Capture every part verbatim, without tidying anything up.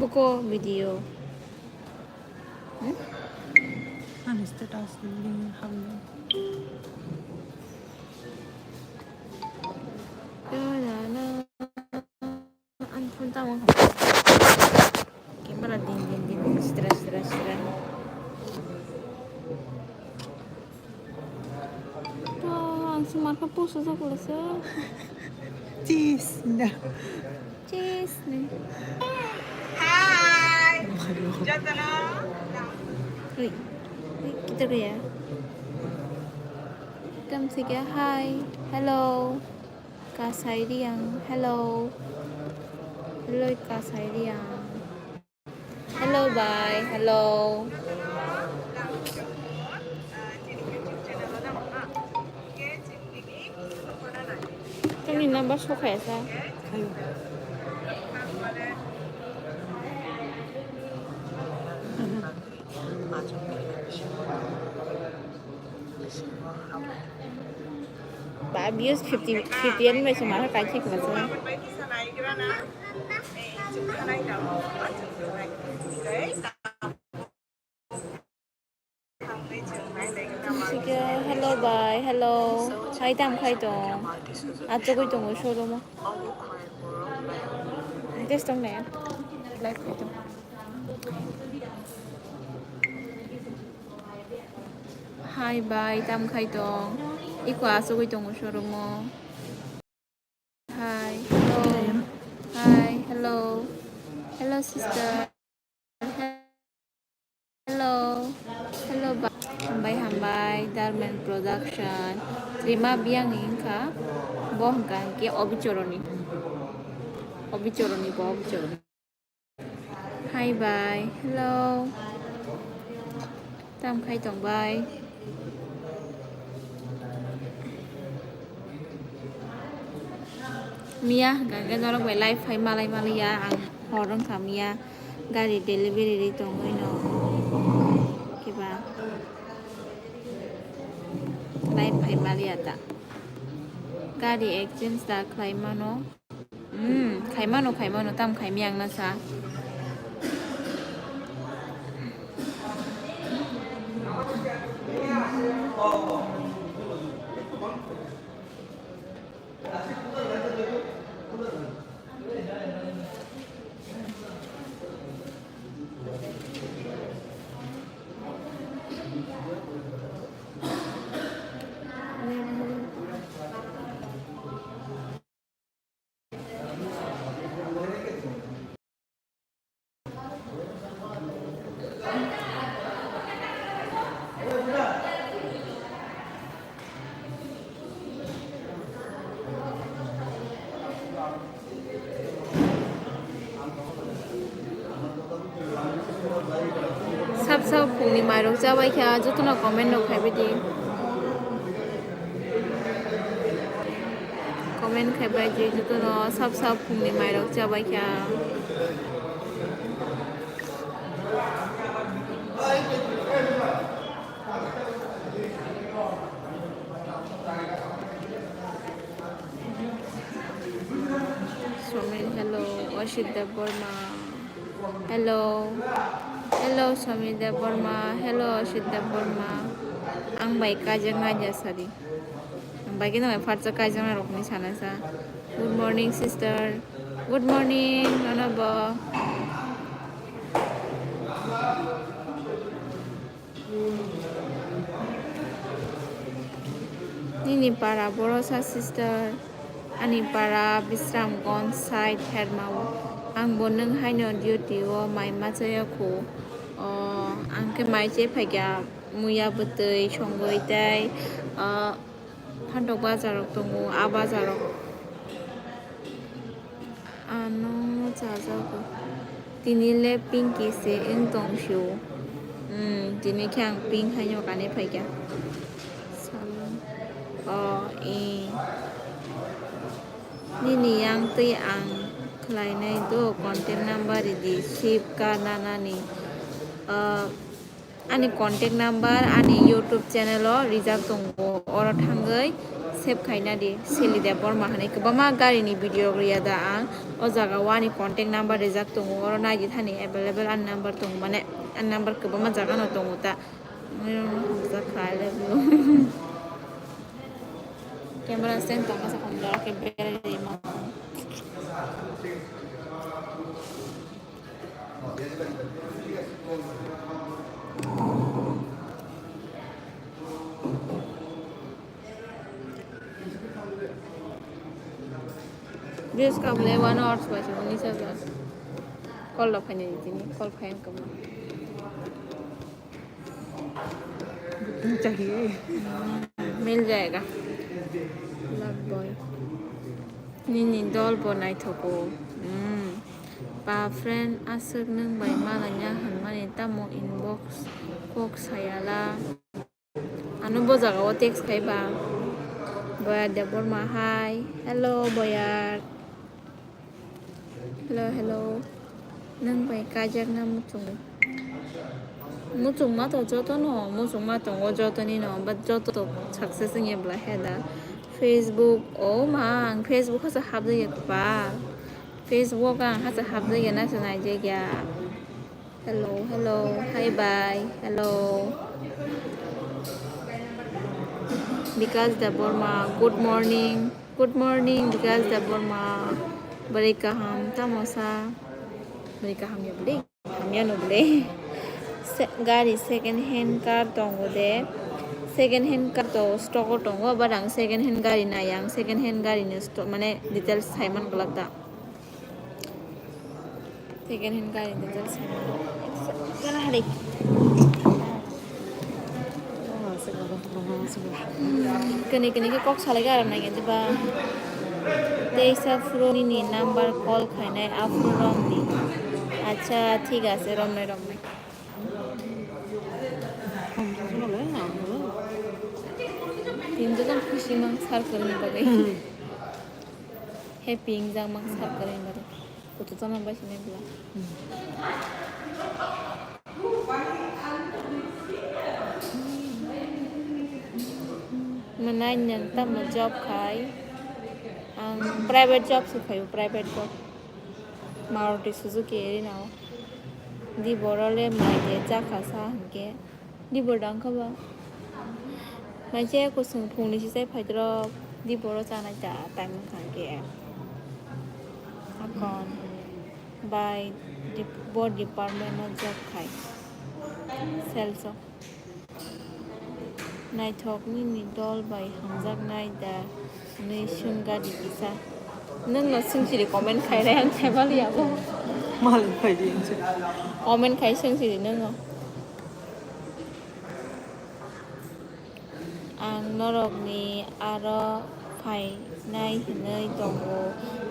Koko video. Hmm? Ani status ni hamya. Ang phone tamo kha. Camera ding ding ding ding sitra sitra sitra. Wah, ang sumar kha pusu jak lasa. Cheese, da. Cheese ni. Hi. Jatana. Wait. Wait, kita kaya. Tam sige, hi. Hello. Kasai Riang, hello. Hello, Kasai Riang. Hello, bye. Hello. Tini number so kaya sa. Ayo. Ba views fifty, fifty ani bai se mara kai thik masa. Sige, hello bye, hello. Hai tam khai tong. Achugui tongo showroom o. Test tong ne. Live khai tong. Hi bye, tam khai tong. Iko asugui tongo showroom o. Hi, hello. Hi, hello. Hello, sister. Hello. Hello, ba-, hambai, hambai. Darman Production. Rima Biang ni wngkha. Bo hwnkha hwnkhe Obichoroni. Obichoroni, bo Obichoroni. Hi, bye. Hello. Tam khai tong, bye. Miya hwnkha khe norok bai live phai malai maliya, ang hor wngkha miya gari delivery ri tongwi no kiba live phai maliya ta gari exchange da khlai mano. Hmm, khaimano, khaimano, tam khaimiyang na sa. Sab sab phungni mairok chabai kha, jotono comment rok khaibai di. Comment khaibai di, jotono sab sab phungni mairok chabai kha. Somil, hello. Oshit Debbarma, hello. Hello, Somil Debbarma, hello, Oshit Debbarma. Ang bai kaijaknai jasari. Ang bai khe nang bai phatsa kaijaknai rokni sana sa. Good morning, sister. Good morning, nono bo. Nini para borosa sister, ani para Bisramganj side Hermao. Ang bo nwng haino duty o mai machaya kho. O, ang khe mai che phaikha muya bwtwi songwi tei, o, phantok bazar rok tongo, a bazar rok. Ano chajago. Tini le Pinky se wng tong sio. Hmm, tini khe ang pink haino kanwi phaikha. Salon. O, e. Nini yang twi ang khlainai do contact number ridi save ka nanani. Ah, Ani contact number ani YouTube channel o rijak tongo, oro thangwi save khaina di, Seli Debbarma hinwi kwbangma gari ni video rwya da ang. O jaga o ani contact number rijak tongo, oro nai di thani available ani number tongo, mane ani number kwbangma jaga no tongo ta. Camera stand tongma sa kon dora ke bere ma. Views kam le one hours bai se, unis hajar. Call rok phainai tini, call phaiyang kwma. चाहिए। मिल जाएगा। Love boy. Nini dol bo naithogo. Hmm. Ba friend aswk nwng bai malanya hwnmani tamo inbox kok sayala. Ano bo jaga o text khai ba. Boyar Debbarma, hi. Hello, Boyar. Hello, hello. Nwng bai kaijakna muchung. Muchung ma to joto no, muchung ma tongo joto ni no, but joto to success wngya bwla he da. Facebook, oh ma, ang Facebook hasa hapjaya ba. Facebook ang hasa hapjaya na sa naijaya. Hello, hello, hi, bye, hello. Bikash Debbarma, good morning, good morning, Bikash Debbarma. Bari kaham, tamo sa? Bari kaham ya bwle? Hamya no bwle. Se-, gari second hand car tongo de. Second hand car to stock o tongo, but ang second hand gari nai, ang second hand gari ni sto-, mane details sai man glak da. Second hand gari ni details sai man. Kana hari. Kani kani ke kok salai ga aram nai diba. Teisa phuru nini number call khainai aphuru romdi. Acha, thik ase, romnai, romnai. Tinjojon khusi mang sar kwrwini bagwi. Happy wngjak mang sar kwrwini bagwi. Kutu tongma bai sinai bwla. Mwnai nwng tamo job khai? Ang private job se khaio, private job. Maruti Suzuki ri nao. Di boro le mai de chakha sa hwnkhe. Di boro dang kha ba. Mai se kusung phungni se chai phaidrop. Di boro chanai ta time wngkha hwnkhe. Akon bai dep-, bo department o job khai. Sales o. Naithok nini dol bai hamjaknai da hwnwi swng gadi kisa. Nwng no swng siri comment khai re ang khai mali abo. Mali khai di ang se. Comment khai swng siri nwng o. Ang norokni aro phainai hwnwi tongo,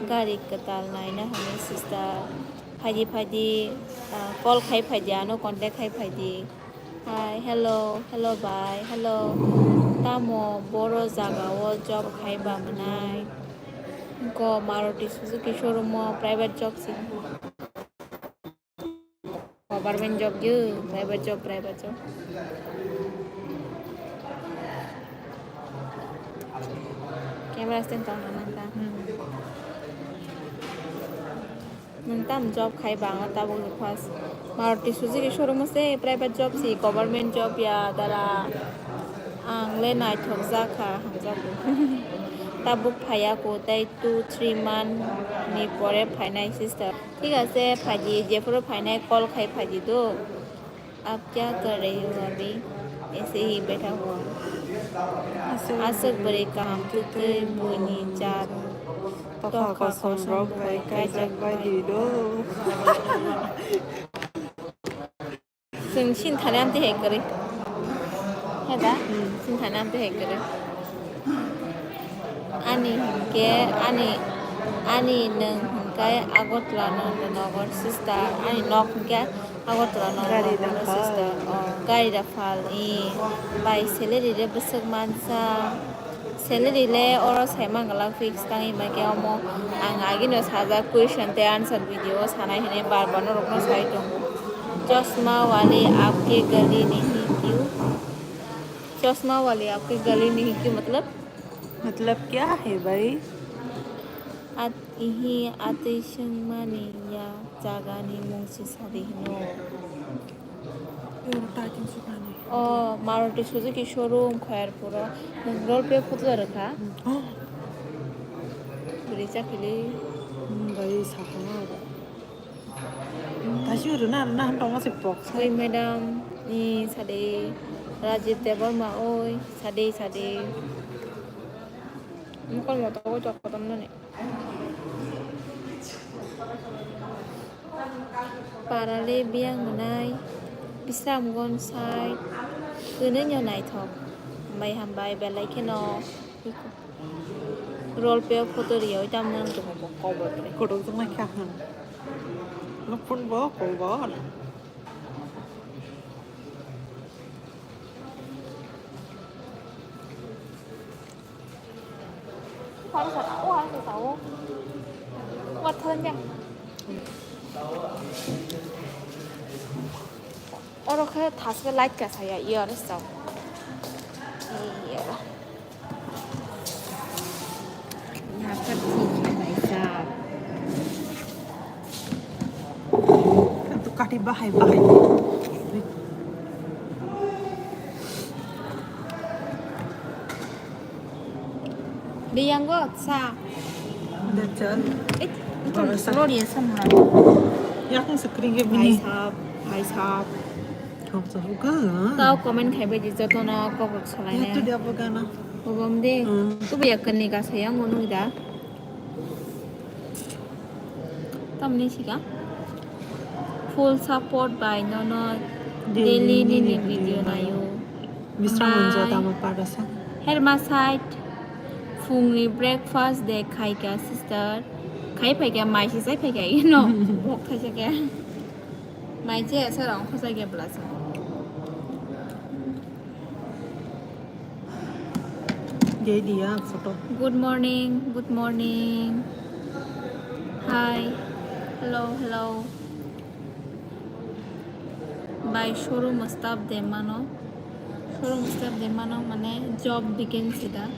gari kwtal naina hwnwi sister. Phaidi phaidi, ah, call khai phaidi, ano contact khai phaidi. Hi, hello, hello bai, hello. Tamo boro jaga o job khai ba mwnai? Ko Maruti Suzuki showroom o private job si. Government job yo, private job, private job. Camera stand tong nang ta. Hmm. Nwng tam job khai ba ang tabuk first. Maruti Suzuki showroom se private job si government job ya dara. Ang le naithok jakha hamjago. Tabuk phaiya ko tei two three month ni pore phainai sister. Thik ase, phaidi, jephuru phainai call khai phaidi do. Ab kya kar rahi ho abhi? Aise hi baitha hua. Aswk bwrwi kaham twtwi buini jat. Tokha kosom rok bai kaijak bai di do. Chwng sini thani amtwi hai kwrwi. He da? Hmm. Sini thani amtwi hai kwrwi. Ani hinkhe, ani, ani nwng hinkhe Agartala Nandanagar sister. Ani nok hinkhe Agartala Nandanagar sister. Oh, gari da phal. I bai salary re bwswk mansa. Salary le oro saimang glak fix tangwi mankhe omo ang agino sajak question tei answer video o sanai hinwi bar bar norokno sai tongo. Chosma wale aapke gali nahi kyun? Chosma wale aapke gali nahi kyun matlab? मतलब क्या है भाई? At ihi atwi swngmani ya jagani mung si sadi hino. Oro ta tin sukani. O Maruti Suzuki showroom Khairpuro. Nwng rol pe photo rwkha. Oh. Bwrwi chakhili. Hmm, bai sakha. Tashi rwna rwna han tongma se box. Oi madam ni sade Rajiv Debbarma oi sade sade. Mokol moto oi tok kotom nani. Parale biyang mwnai Bisramganj side kwnwi no naithok. Hambai hambai belai kheno. Rol pe photo riyoi tamno wng tongmo bo kobor bre. Kotok jong naikha hwn. Nokphun bo kobor. Oro khe thaske light ka saya, iya oro sao. Iya. Yapar thik hai bhai sahab. Itu kati bahai bahai. Di yang go sa. Dajjal. Eh, itu lori ya sama. Yakung sekring ke bini. Bhai sahab, bhai sahab. Thok sa buka. Tao comment khai bai di joto no kok kok salai na. Itu dia buka na. Bobom de. Hmm. Tu biya kani ka sayang ngunu da. Tamni sika. Full support bai nono daily nini video nayo. Bisram manjo tamo parasa. Herma side. Phungni breakfast de khaika sister. Khai phaika mai si sai phaika ino. Bok thaisa ke. Mai je asa rong khosai ke blasa. Dia dia photo. Good morning, good morning. Hi. Hello, hello. Bai showroom staff de mano. Showroom staff de mano mane job vacancy da.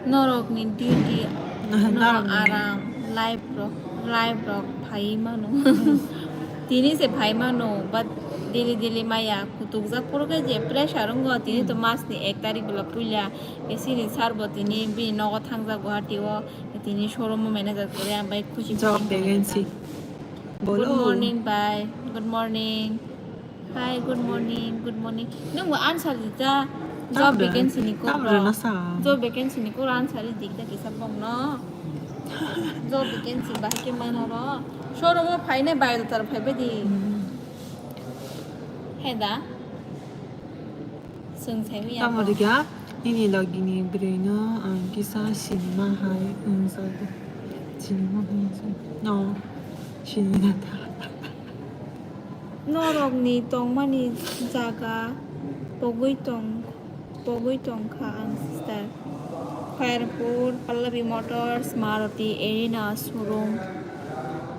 Norok ni duty, norok aram, life rok, life rok phai mano. Tini se phai mano, but daily daily maya kutuk jak puro ke je pressure wng go. Tini to mas ni ek tarik bwla puila, sini sir bo tini bini nogo thangjak Guwahati o, tini showroom o manager kore ang bai khushi. Job vacancy. Good morning, bye. Good morning. Hi, good morning, good morning. Nwng bo answer di ta. Job vacancy ni kok rok. Job vacancy ni kok answer di ta kisa bong no. Job vacancy bahai ke mano ro. Showroom o phai nai bai tar phai bai di. He da. Swng sai mi ya. Tamo rikya, nini logi ni bwrwi no ang kisa sinima hai wngjago. Sinima hai wngjago. No, sinina ta. Norokni tongmani jaga pogwi tong, pogwi tongkha ang sister. Khairpur, Pallavi Motors, Maruti Arena showroom.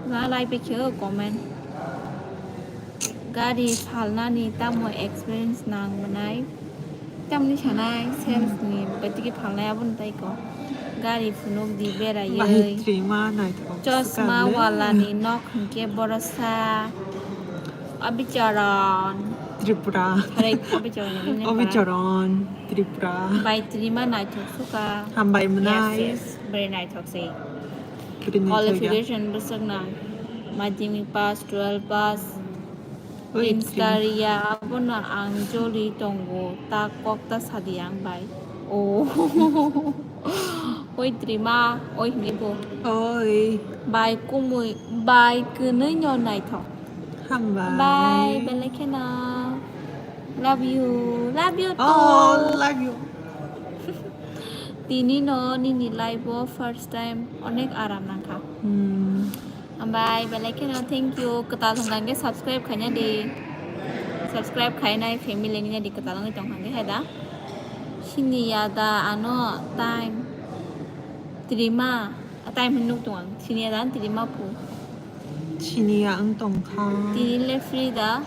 Na lai pe khe comment. Gari phalnani tamo experience nang mwnai? Tamni sanai sales ni batiki phalnai aboni tai ko. Gari phunuk di beraiwi. Bahai trima naithok. Chosma swkang le. Wala ni nok hinkhe borosa. Abicharan. Tripura. Harai Abicharan ni Nepal. Abicharan, Tripura. Bai trima naithok suka. Hambai mwnai. Yes, yes. Very naithok se. Qualification bwswk nang. Madhyamik pass, twelve pass. Oi, Insta Trima. Riya abono ang joli tongo, ta kok ta sadi ang bai. Oh. Oi Trima, oi hini bo. Oi. Bai kumui, bai kwnwi no naithok. Hambai. Bye, belai kheno. Love you, love you too. Oh, love you. Tini no nini life o first time onek aram nangkha. Hmm. Hambai, belai kheno thank you. Kwtal hwnkha khe subscribe khaina di. Subscribe khainai family ni di kwtal wngwi tongkha khe hai da. Sini ya da ano time. Trima, time hinwi nuk tongo. Sini ya da ano Trima pu. Sini ya wng tongkha. Tini le free da.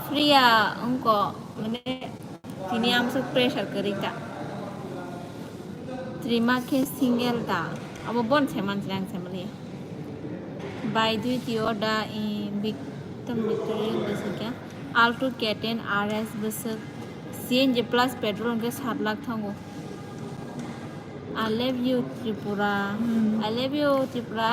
Free ya wngko mane tini amsuk pressure kwrwi ta. Trima khe single da? Abo bon se manchina ang se mali. By duty o da in Victim Victoria bwswk khe Alto K ten R S bwswk C N G plus petrol hwnkhe sat lakh thango. I love you Tripura. Hmm. I love you Tripura.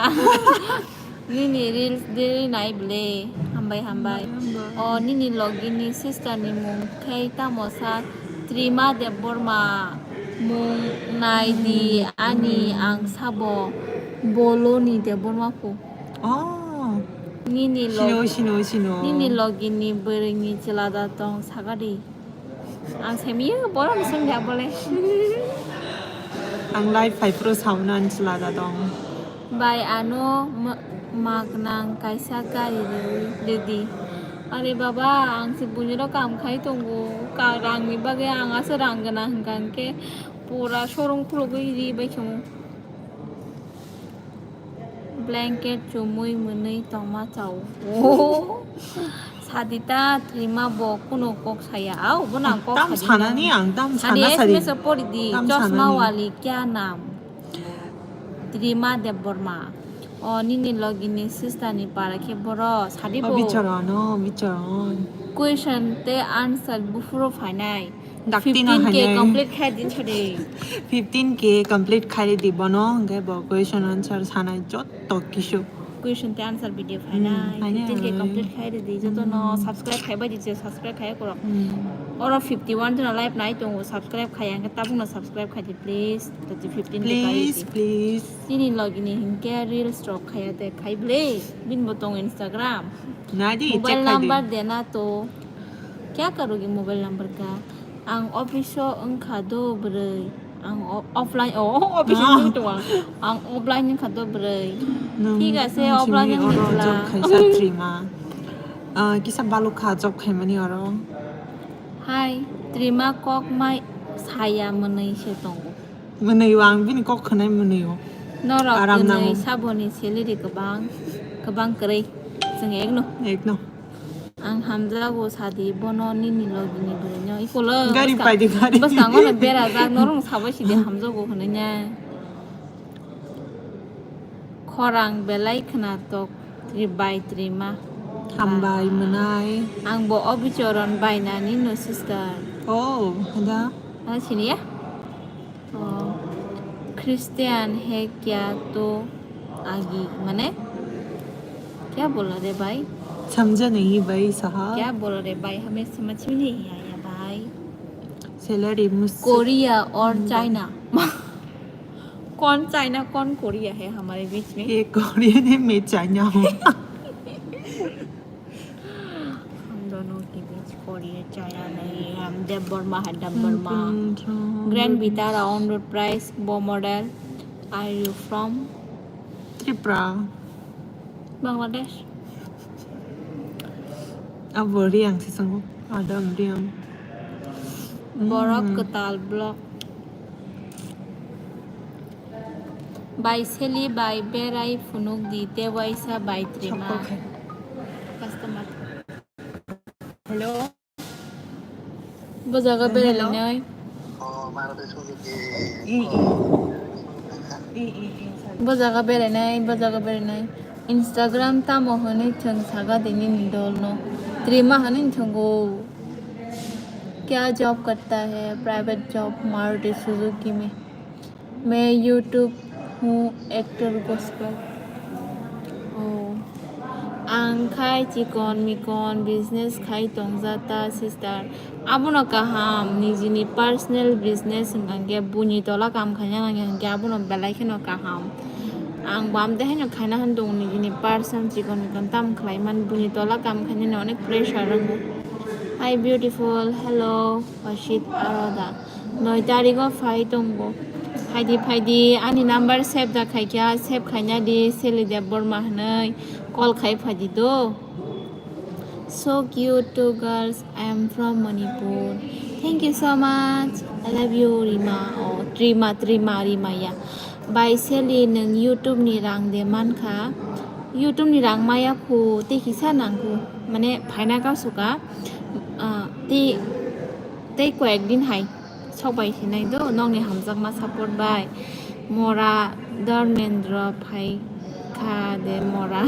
Nini reels daily nai bwle. Hambai, hambai. Hambai, hambai. O nini logi ni sister ni mung khe tamo sa? Trima Debbarma. Mung nai di ani, ang sabo Boloni Debbarma phu. Oh. Nini Sino, log-, sino, sino. Nini logi ni bwrwi ni chwla da tong saga di. Ang semiyo borok ni song ya bole. Ang live phai phuru sauna ang chwla da tong. Bai ano ma-, mak nang kaisa gari rwdi. Are baba, ang se buini rok kam khai tongo. Ka-, rang ni bagwi ang asa rang gana hwnkha hwnkhe pura showroom khulugwi ri bai khe mo. Blanket chumui mwnwi tongma chao. Sadita Trima bo kuno kok saya. Au, bo nang kok tam sadi sanani nang. Ang tam sadi sana S M S sadi. O pori di. Tam chosma sanani. Wali kya naam? Trima Debbarma. O nini logi ni sister ni para khe boro sadi. O bo. Bicharon, o bicharon. Question te answer buphuru phainai. Dakti no fifteen K hainai. Complete khai din chade. Fifteen K complete khai di bono, hwnkhe bo question answer sanai jotto kisu. Question te answer video phainai. Hmm, phainai. Fifteen K complete khai di, joto no subscribe khai bai di, subscribe khai korok. Hmm. Oro fifty one jona live nai tongo, subscribe khai, hwnkhe tabuk no subscribe khai di, please. Tati fifteen K khai di. Please, please. Nini logi ni hwnkhe reels rok khaya te khai ble, bini bo tongo Instagram. Nai di, check khai di. Mobile number dena to. Kya karogi mobile number ka? Ang office o wngkha do bwrwi. Ang o-, offline o, office o wngwi tongo ang. Ang offline wngkha do bwrwi. Thik ase, offline wngwi oro job khaisa Trima. Ah, kisa baluk kha job khaimani oro. Hai, Trima kok mai saya mwnwi se tongo. Mwnwi o, ang bini kok khwnai mwnwi o. Norok aram nango. Saboni salary kwbang, kwbang kwrwi. Chwng ekno. Ekno. Ang hamjago sadi bono nini logi ni bwrwi no. Ikolo gari bwskang-, paidi gari. Bwskango no berajak, norok sabai sidi hamjago hwnwi na. Khorang belai khwnatok, Tri-, bai Trima. Hambai mwnai. Ang bo o bichoron bainani no sister. Oh, hada. Ano siniya? Oh, Christian hai kya to agi, mane? Kya bola re bhai? Samjha nahi bhai sahab. Kya bola re bhai? Hame samajh mein nahi aaya bhai. Salary mujhse Korea aur China. कौन चाइना, कौन कोरिया है हमारे बीच में? ये कोरियन है, मैं चाइना हूँ। हम दोनों के बीच कोरिया चाइना नहीं है, हम देव वर्मा है, देव Verma. Grand Vitara on road price, bo model। Are you from? Tripura। Bangladesh। Abo Riang se swngo, adam Riang. Borok kwtal block. Bai seli bai berai phunuk di te waisa bai trima. Customer. Hello. Bo jaga berainai. Bo jaga berainai, bo jaga berainai. Instagram tamo hwnwi thwng saga di nini dolno. Trima hwnwi thwngo. Kya job karta hai? Private job, Maruti Suzuki mein. मैं YouTube हूँ, actor gospel। Oh. Ang khai chikon mikon business khai tongjata sister. Abono kaham, nijini personal business hwnkha hwnkhe buini tola kam khaina nangya hwnkhe abono belai kheno kaham. Ang bo amtwi haino khaina hwn tongo nijini personal chikon mikon tam khlai man buini tola kam khainani onek pressure wngo. Hi beautiful, hello, Washit Aroda. Noi tarigo phai tongo. Phaidi, phaidi, ani number save da khaikha, save khaina di, Seli Debbarma hwnwi call khai phaidi do. So cute two girls, I am from Manipur. Thank you so much. I love you, Rima. Oh, Trima, Trima, Rima, ya. Bai Seli, nwng YouTube ni rang de mankha? YouTube ni rang maya khu, tei kisa nang khu. Mane, phaina ka suka. Ah, tei, tei koyek din hai. sok bai hinai do, nokni hamjakma support bai. Mora Dharmendra phai kha de mora.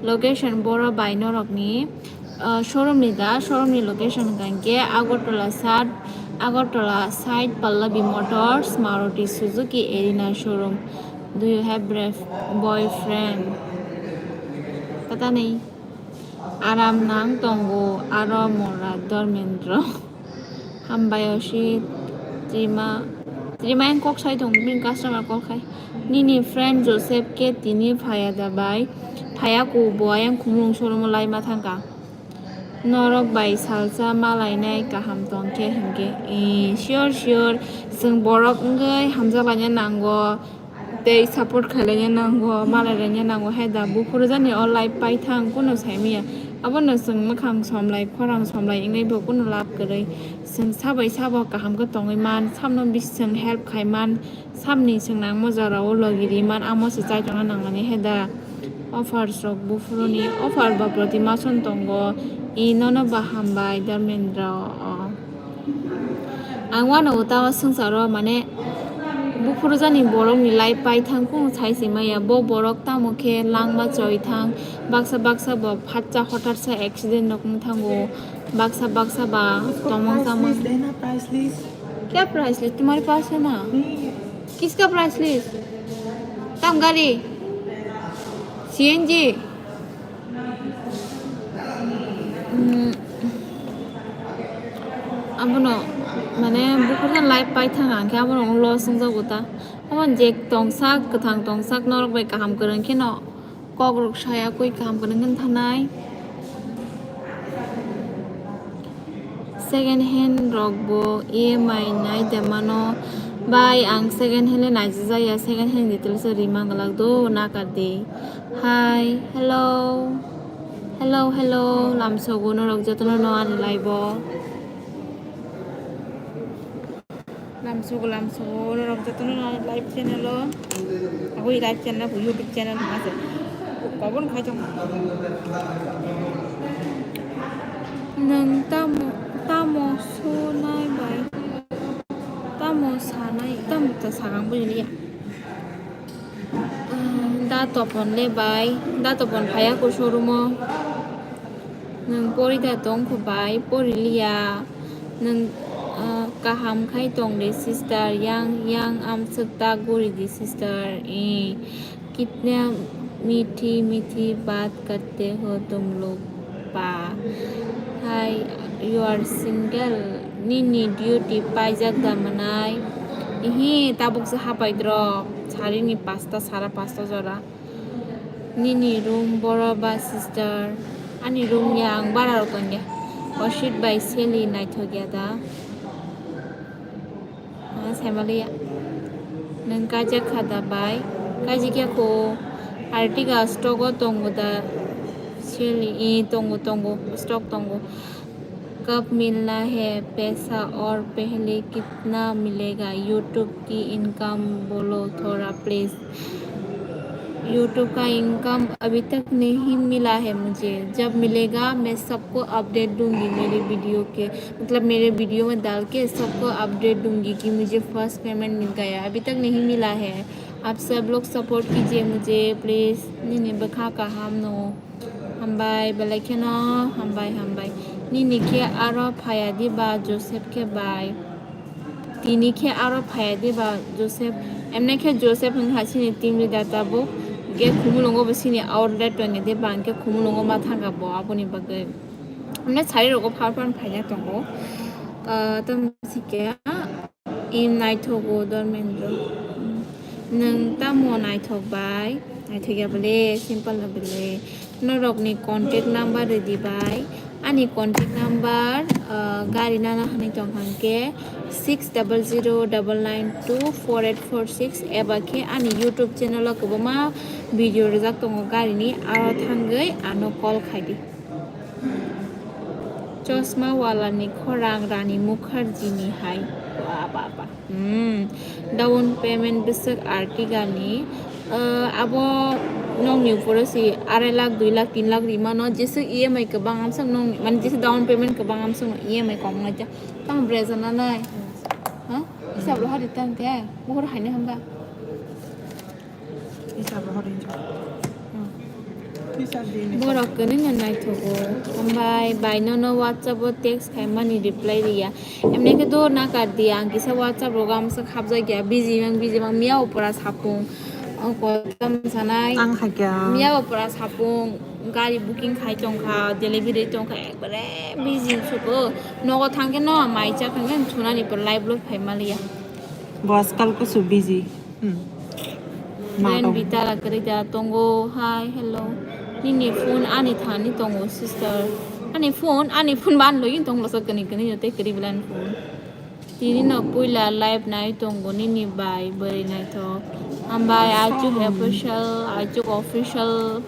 Location boro bai norokni, ah, showroom ni da, showroom ni location hwnkha hwnkhe Agartala side, Agartala side Pallavi Motors, Maruti Suzuki Erina showroom. Do you have bref-, boyfriend? Pata nei. Aram nang tongo aro mora Dharmendra. Hambai osi trima, trima yang kok sai tong bini customer kok khai. Nini friend Joseph ke tini phaya da bai. Phaya ku bo ayang khumulung showroom o lai ma thangka. Norok bai salsa malainai kaham tongkhe hinkhe. Eh, sure, sure. Chwng borok wngwi hamjaklaina nango. Tei support khailaina nango, malairaina nango. Hai da buphuru jani o life paithang kunu saimanya. Abono chwng mwkhang somlai, khorang somlai wngwi bo kunu lab kwrwi. Chwng sabai sabo kaham khe tongwi man, samno bising help khai man, samni chwng nangma jorao logi ri man, amo se chaitokna nangnani. Hai da. Offers rok buphuruni offer ba proti mason tongo. I nono ba hambai Dharmendra o. Ang uano o tamo swngcharo mane buphuru jani borokni life paithang kung sai se maya. Bo borok tamo khe langma choi thang, baksa baksa bo phatsa hotarsa accident rok wng thango, baksa baksa ba tomong tamong. Kya price list? Tumhare paas hai na? Kiska price list? Tam gari? C N G? Hmm. Abono mane buphurno life paithang ang khe abono loss wngjago ta. Abo je tongsak, kwthang tongsak norok bai kaham kwrwng kheno. Kokrok saya koi kaham kwrwng wng thanai. Second hand rok bo E M I nai de mano. Bai ang second hand le naijajaya, second hand details rima gwlak do nakar de. Hi, hello. Hello, hello. Lamsogo norok jotono no ani live o. Lamsogo, lamsogo, norok jotono no live channel o. Agoi live channel, YouTube channel ma se. Kobon khai tong. Nwng tamo, tamo sunai bai. Tamo sanai, tamo ta sagang bujiliya. Ah, da topon le bai, da topon phaya ko showroom o. Nwng pori da tong kho bai, pori liya. Nwng, ah, kaham khai tong de sister, yang, yang amswk ta guri di sister. Eh, kitna mithi mithi baat karte ho tum log pa. Hi, you are single? Nini duty paijak da mwnai? Ihi, tabuk se hapai drok. Sarini pasta, sara pasta jora. Nini room boro ba sister? Ani room ya, ang bara rok tongya. Oshit bai Sally naithok ya da? Ah, saimaliya. Nwng kaijak kha da bai? Kaijak ya kho. Artiga stock o tongo da? Sally, eh, tongo, tongo. Stock tongo. कब मिलना है पैसा और पहले कितना मिलेगा? YouTube की इनकम बोलो थोड़ा प्लीज। YouTube का इनकम अभी तक नहीं मिला है मुझे, जब मिलेगा मैं सबको अपडेट दूंगी मेरे वीडियो के, मतलब मेरे वीडियो में डाल के सबको अपडेट दूंगी कि मुझे फर्स्ट पेमेंट मिल गया। अभी तक नहीं मिला है, आप सब लोग सपोर्ट कीजिए मुझे please. Nini bwkha kaham no. Hambai, belai kheno hambai, hambai. Nini khe aro phaya di ba Joseph khe bai? Tini khe aro phaya di ba Joseph? Emne khe Joseph wngkha chini team leader tabuk. Ge Khumulwngo bo chini outlet tongya de, bang khe Khumulwngo ma thangkha bo aboni bagwi. Emne sari rogo phar phar phaina tongo. Ah, tamo sikhe. Im naithogo Dharmendra. Nwng tamo naithok bai? Naithok ya bole, simple no bole. Norokni contact number rwdi bai. Ani contact number, ah, gari nana hwnwi tong hwnkhe six double zero double nine two four eight four six eba khe ani YouTube channel o kwbangma video rwjak tongo garini, aro thangwi ano call khai di. Chosma wala ni khorang Rani Mukherjee ni hai. Ba, ba, ba. Hmm. Down payment bwswk Ertiga ni. Ah, abo nokni uporo si arai lakh, dui lakh, tin lakh rimano. Jesa E M I kwbang amswk nokni, mane jesa down payment kwbang amswk no E M I kok nai ta. Tamo brezana nai. Hisab rohor di tang te, buhur haino hamba. Hisab rohor di. Hisab di ni. Borok kwrwino naithogo. Hambai, bai nono WhatsApp o text khaimani reply riya. Emne khe do nakar di, ang kisa WhatsApp rogo amsa khabjak ya, busy mang, busy mang, miya opora sapung. O kotha msanai. Ang hakya. Miya opora sapung, gari booking khai tongkha, delivery tongkha, ekbare busy sugo. Nogo thangkhe no mai cha thangkhe thunani por live lo phai maliya. Bo ajkal kusu busy. Hmm. Ren Matom. Bitara kwrwi da tongo. Hi, hello. Nini phone ani thani tongo, sister. Ani phone, ani phone ban login tonglo sa kani kani jote kwrwi bwlani phone. Tini no puila live nai tongo nini bai bwrwi naithok. Hambai, Achuk official, Achuk official.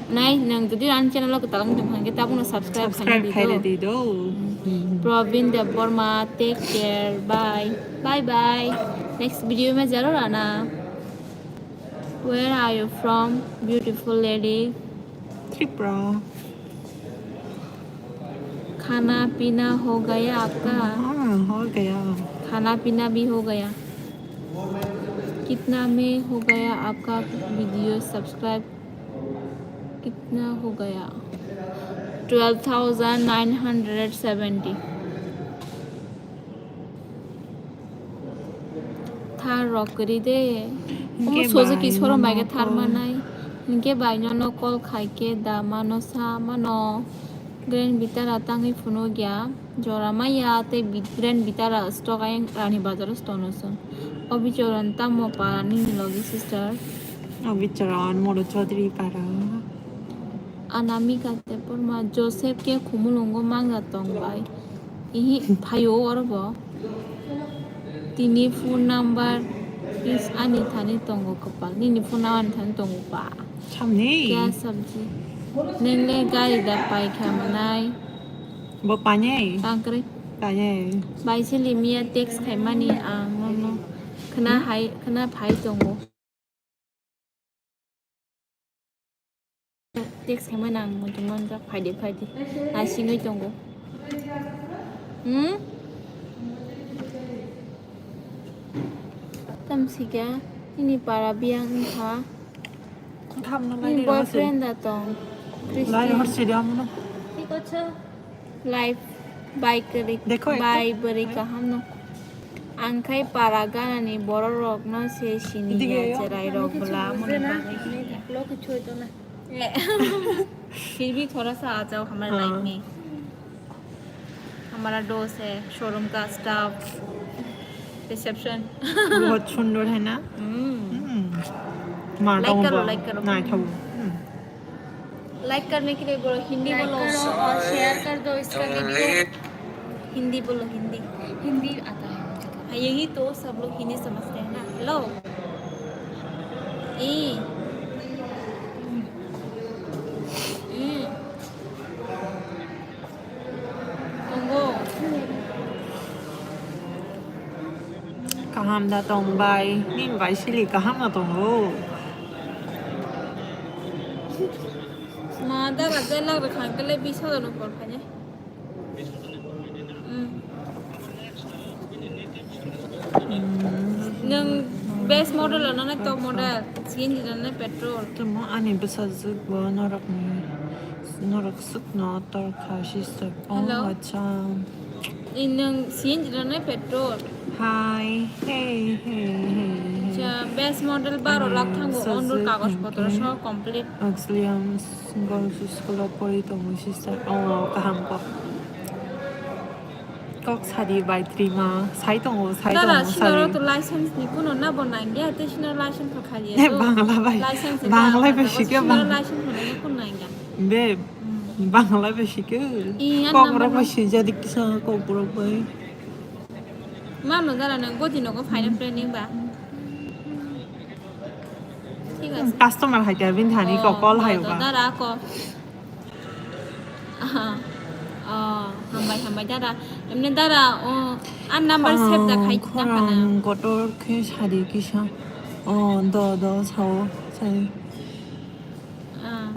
Nai, nang jodi ani channel o kwtal wng tong kha hwnkhe tabukno subscribe khaina di do. Subscribe khaina di do. Probin Debbarma, take care, bye. Bye bye. Next video ma jaro rana. Where are you from, beautiful lady? Tripura. खाना पीना हो गया आपका? हाँ, हो गया। खाना पीना भी हो गया। कितना में हो गया आपका वीडियो सब्सक्राइब? कितना हो गया? Twelve thousand nine hundred seventy. Thar rok kwrwi de. Omo Hinkhe Suzuki bai showroom bai nono khe thar call. Manai. Hinkhe bai nono call khai khe da mano sa mano. Grand Vitara tangwi phunukya. Jora maya tei bit-, Grand Vitara stock ayang Rani Bazar o stono chwng. O bichoron tamo para nini logi sister? O bichoron Moro Chaudhary para. Anamika Debbarma, Joseph khe Khumulwngo mangya tong bai. Ihi, phaio oro bo. Tini phone number is ani thani tongo kwpal. Nini phone number ani thani tongo ba. Samni. Kya sabji? Neng le gari da pai kha manai. Bo panyai. Tangkri. Panyai. Bai sili miya text khaimani ang nono. Khna hai, khna phai tongo. Text khaimani ang muchung manjak, phaidi, phaidi. Naisingwi tongo. Hmm? Tamsika, nini para biyang wngkha. Nini boyfriend da tong? Christian. Life bai kwrwi, bai bwrwi kaham no. Ang khai para ganani borok rok no se sini ya, cherai rok bwla amoni bagwi sini ya. फिर भी थोड़ा सा आ जाओ हमारे लाइफ में। हमारा दोस्त है, शोरूम का स्टाफ, रिसेप्शन। बहुत सुंदर है ना? हम्म। हम्म। मार लाइक करो, लाइक करो। नहीं था वो। हम्म। लाइक करने के लिए बोलो, हिंदी बोलो। लाइक करो और शेयर कर दो इसका वीडियो। हिंदी बोलो, हिंदी। हिंदी आता है मुझे तो। हाँ, यही तो सब लोग हिंदी समझते हैं ना। हेलो। ई। ई। Tongo. Kaham da tong bai, nini bai sili kaham no tongo. Ma dara je lak rwkha hwnkhe le bis hajar no por phainai. Hmm. Nwng best model ano na top model, C N G ano na petrol. Tamo ani bwsajwk bo norokni, norok swkno tor kha sister. Oh, hello. Acha. Nwng C N G ano na petrol. Hi, hey, hey, hey, hey. Acha, best model baro lakh thango, ondur kagoj potro so complete. Auxilium Girls School o pori tongo sister. Oh, kaham kok. Kok sadi bai trima, sai tongo, sai tongo, sadi. Dara, sinoro to license ni kuno na bo nangya, te sinoro license kha khaliya. Eh, to Bangla bai, license ni Bangla bai sikya, sinoro license ni kuno nangya. Be, Bangla bai sikya. Iya, kok rok bai sijadi kisa, kok rok bai. Mano dara nang goti nogo final planning ba. Thik ase. Customer hai ta bin thani ko call hai ba. Dara ko. Oh, hambai, hambai, dara. Emne dara, oh, a number save da khai na khana. Khorang kotor khe sadi kisa. Oh, do, do, sao, sai. Ah.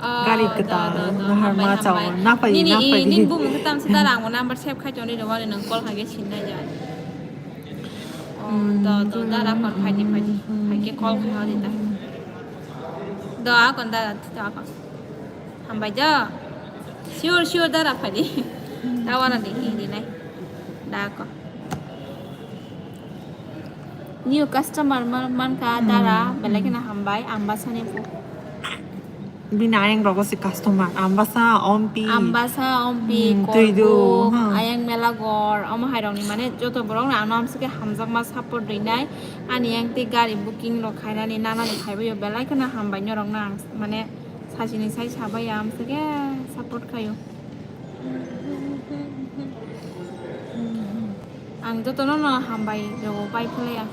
Gari kwtal, nahar ma chao, na phaidi, na phaidi. Nini bumung khe tamsa dara, ang bo number save khai tongri rw, ani nwng call khai khe sinai ja. Oh, do, do, dara kon phaidi, phaidi. Hai khe call khai hodi ta. Do, akon dara, do, akon. Hambai do. Sure, sure, dara phaidi. Tawara di, di, di nai. Da akon. New customer man, mankha dara, belai kheno hambai, Ambasani phu. Bini ayang rogo se customer, Ambasa, Ompi. Ambasa, Ompi, hmm, Korbuk, Tuidu, hmm. Ayang Melagor, omo hai rokni mane joto borok no ano amsike hamjakma support rinai. Ani yang tei gari booking rok khainani nanani phaibaio belai kheno hambai norok no ang mane sachini sai sabai amsike support khaio. Ang jotono no hambai rwo bai phlaiya.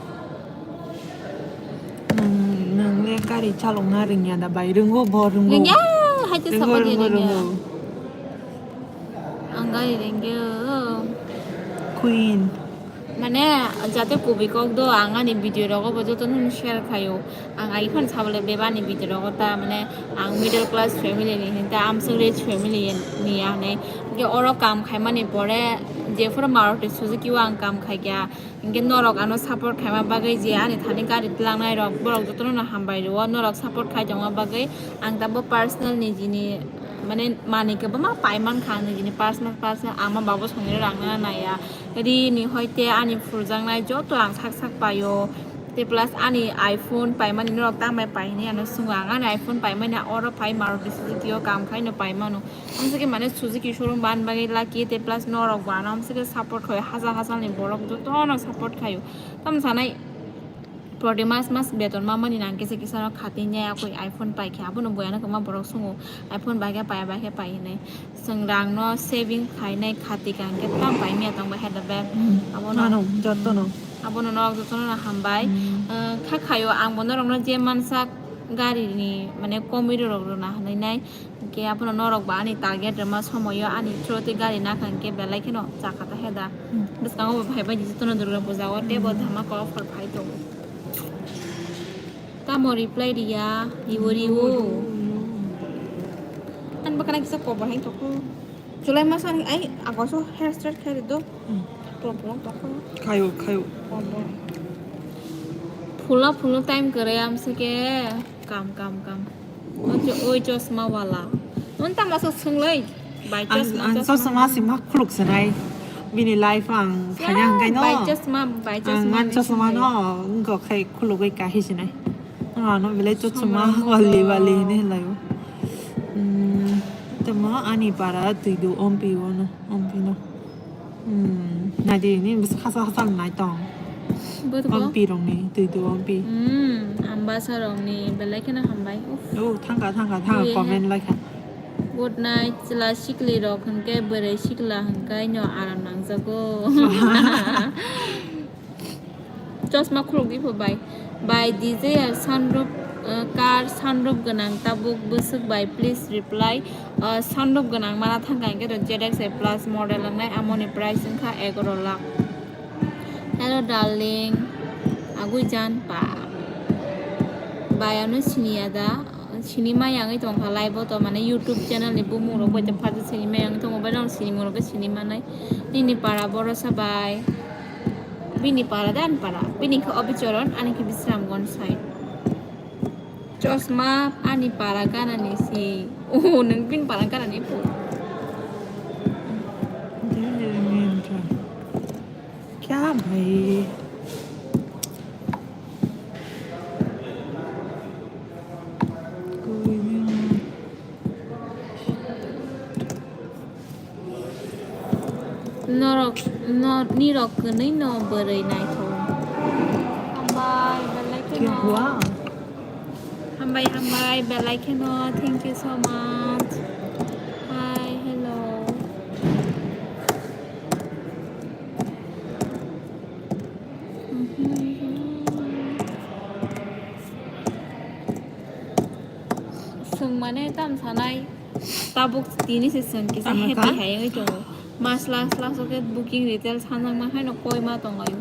Nwng, nwng le gari chalokna rwngya da bai? Rwngo, bo rwngo. Rwngya, hai khe rwngo, sabai rwngo, rwngya. Rwngo. Ang gari rwngya. Queen. Mane, jate kubui kok do, ang ani video rogo bo jotono share khaio. Ang ai phano sabole bebani video rogo ta, mane, ang middle class family ni hinta, amswk rich family ni ya hinwi. Hingke oro kam khaimani pore, jephuru Maruti Suzuki o ang kam khaikha, hingke norok ano support khaima bagwi je ani thani gari twlangnai rok, borok jotono no hambai rwo, norok support khai tongma bagwi. Ang tabuk personal nijini, mane, manwi kwbangma pai mankha ang nijini personal, personal, ama babo songwi rang nana naiya. Rini hoite ani phurjaknai joto ang sak sak paio. Tei plus ani iPhone paimani norok tamo pai hinwi ano swngo, ang ani iPhone paimani oro pai Maruti Suzuki o kam khaino paimano. Amswkhe mane Suzuki showroom ban bagwi lucky, tei plus norok bo ano amswkhe support khaio, hajar hajar ni borok jotono support khaio. Tamo sanai proti mas mas beton mamani nang kisa kisa no khatinai akoi iPhone paikha, abono boyano kwma borok swngo iPhone baikhe paiya, baikhe pai hinwi. Chwng rangno saving khainai khati kang khe tam pai miya tong bai hai da bag. Hmm. Abono, ano, jotono. Abono norok jotono no hambai. Hmm. Eh, kha khaio ang bo norokno je mansak gari ni mane komui rok rwna hinwi nai. Hingke abono norok bo ani target rwma somoio ani through twi gari nakha hingke belai kheno chakha ta heda. Hmm. Bwskango bo phaibai di jotono Durga puja o tei bo dhamaka offer phai tongo. Tamo reply riya, riwo, riwo. Ani bwkhana kisa kobor hai tongkho. July masani ai August o hair straight khai rido. Hmm. Plong plong tongkho. Khayo, khayo. Kobor. Phulo, phulo time kwrwi amswkhe. Kam, kam, kam. Oi chosma wala. Nung tamo swk swng lai? Bai chosma, ang chosma. Chosma si ma khuluk sanai. Bini life ang thanya hwnkhe no. Bai chosma, bai chosma. Ang chosma no, wngkha khai khulugwi kahi sinai. Ano belai chosma wali wali hinwi laio. Hmm, tamo ani para twi do ompi wano, ompi no. Hmm, naidi ni bwswk hachal hachal nai tong. Bo to ko? Ompi rokni, twi do ompi. Hmm, Ambasa rokni belai kheno hambai. Uff. Oh, thangkha, thangkha, thangkha, comment laikha. Good night, chwla sikli rok hwnkhe bwrwi sikla hwnkhe no aram nangjago. Chosma khuluk di pho bai. Bai D J R sunroof, uh, car sunroof gwnang tabuk bwswk bai, please reply. Uh, sunroof gwnang mana thangkha hwnkhe to Z X A plus model wngnai, amoni price wngkha egaroh lakh. Hello darling, agui jan pa. Bai ano siniya da, sini maya wngwi tongkha live o to, mane YouTube channel ni bumung rok bai to phato sini maya wngwi tongo, bai no sini mung rok khe sini manai. Nini para borosa bai. Bini para de ani para. Bini khe Obichoron, ani khe Bisramganj side. Chosma ani para ganani si. Oh, nwng bini para ganani po. Kya bhai? Koi nahi. Norok, no, nirok kwnwi no bwrwi naithok. Hambai, belai kheno. Kya hua? Hambai, hambai, belai kheno. Thank you so much. Hi, hello. Swng mane tam sanai. Tabuk tini se chwng kisa happy hai wngwi tongo. Mas last last o khe booking retail sanjakma haino koi ma tong laio.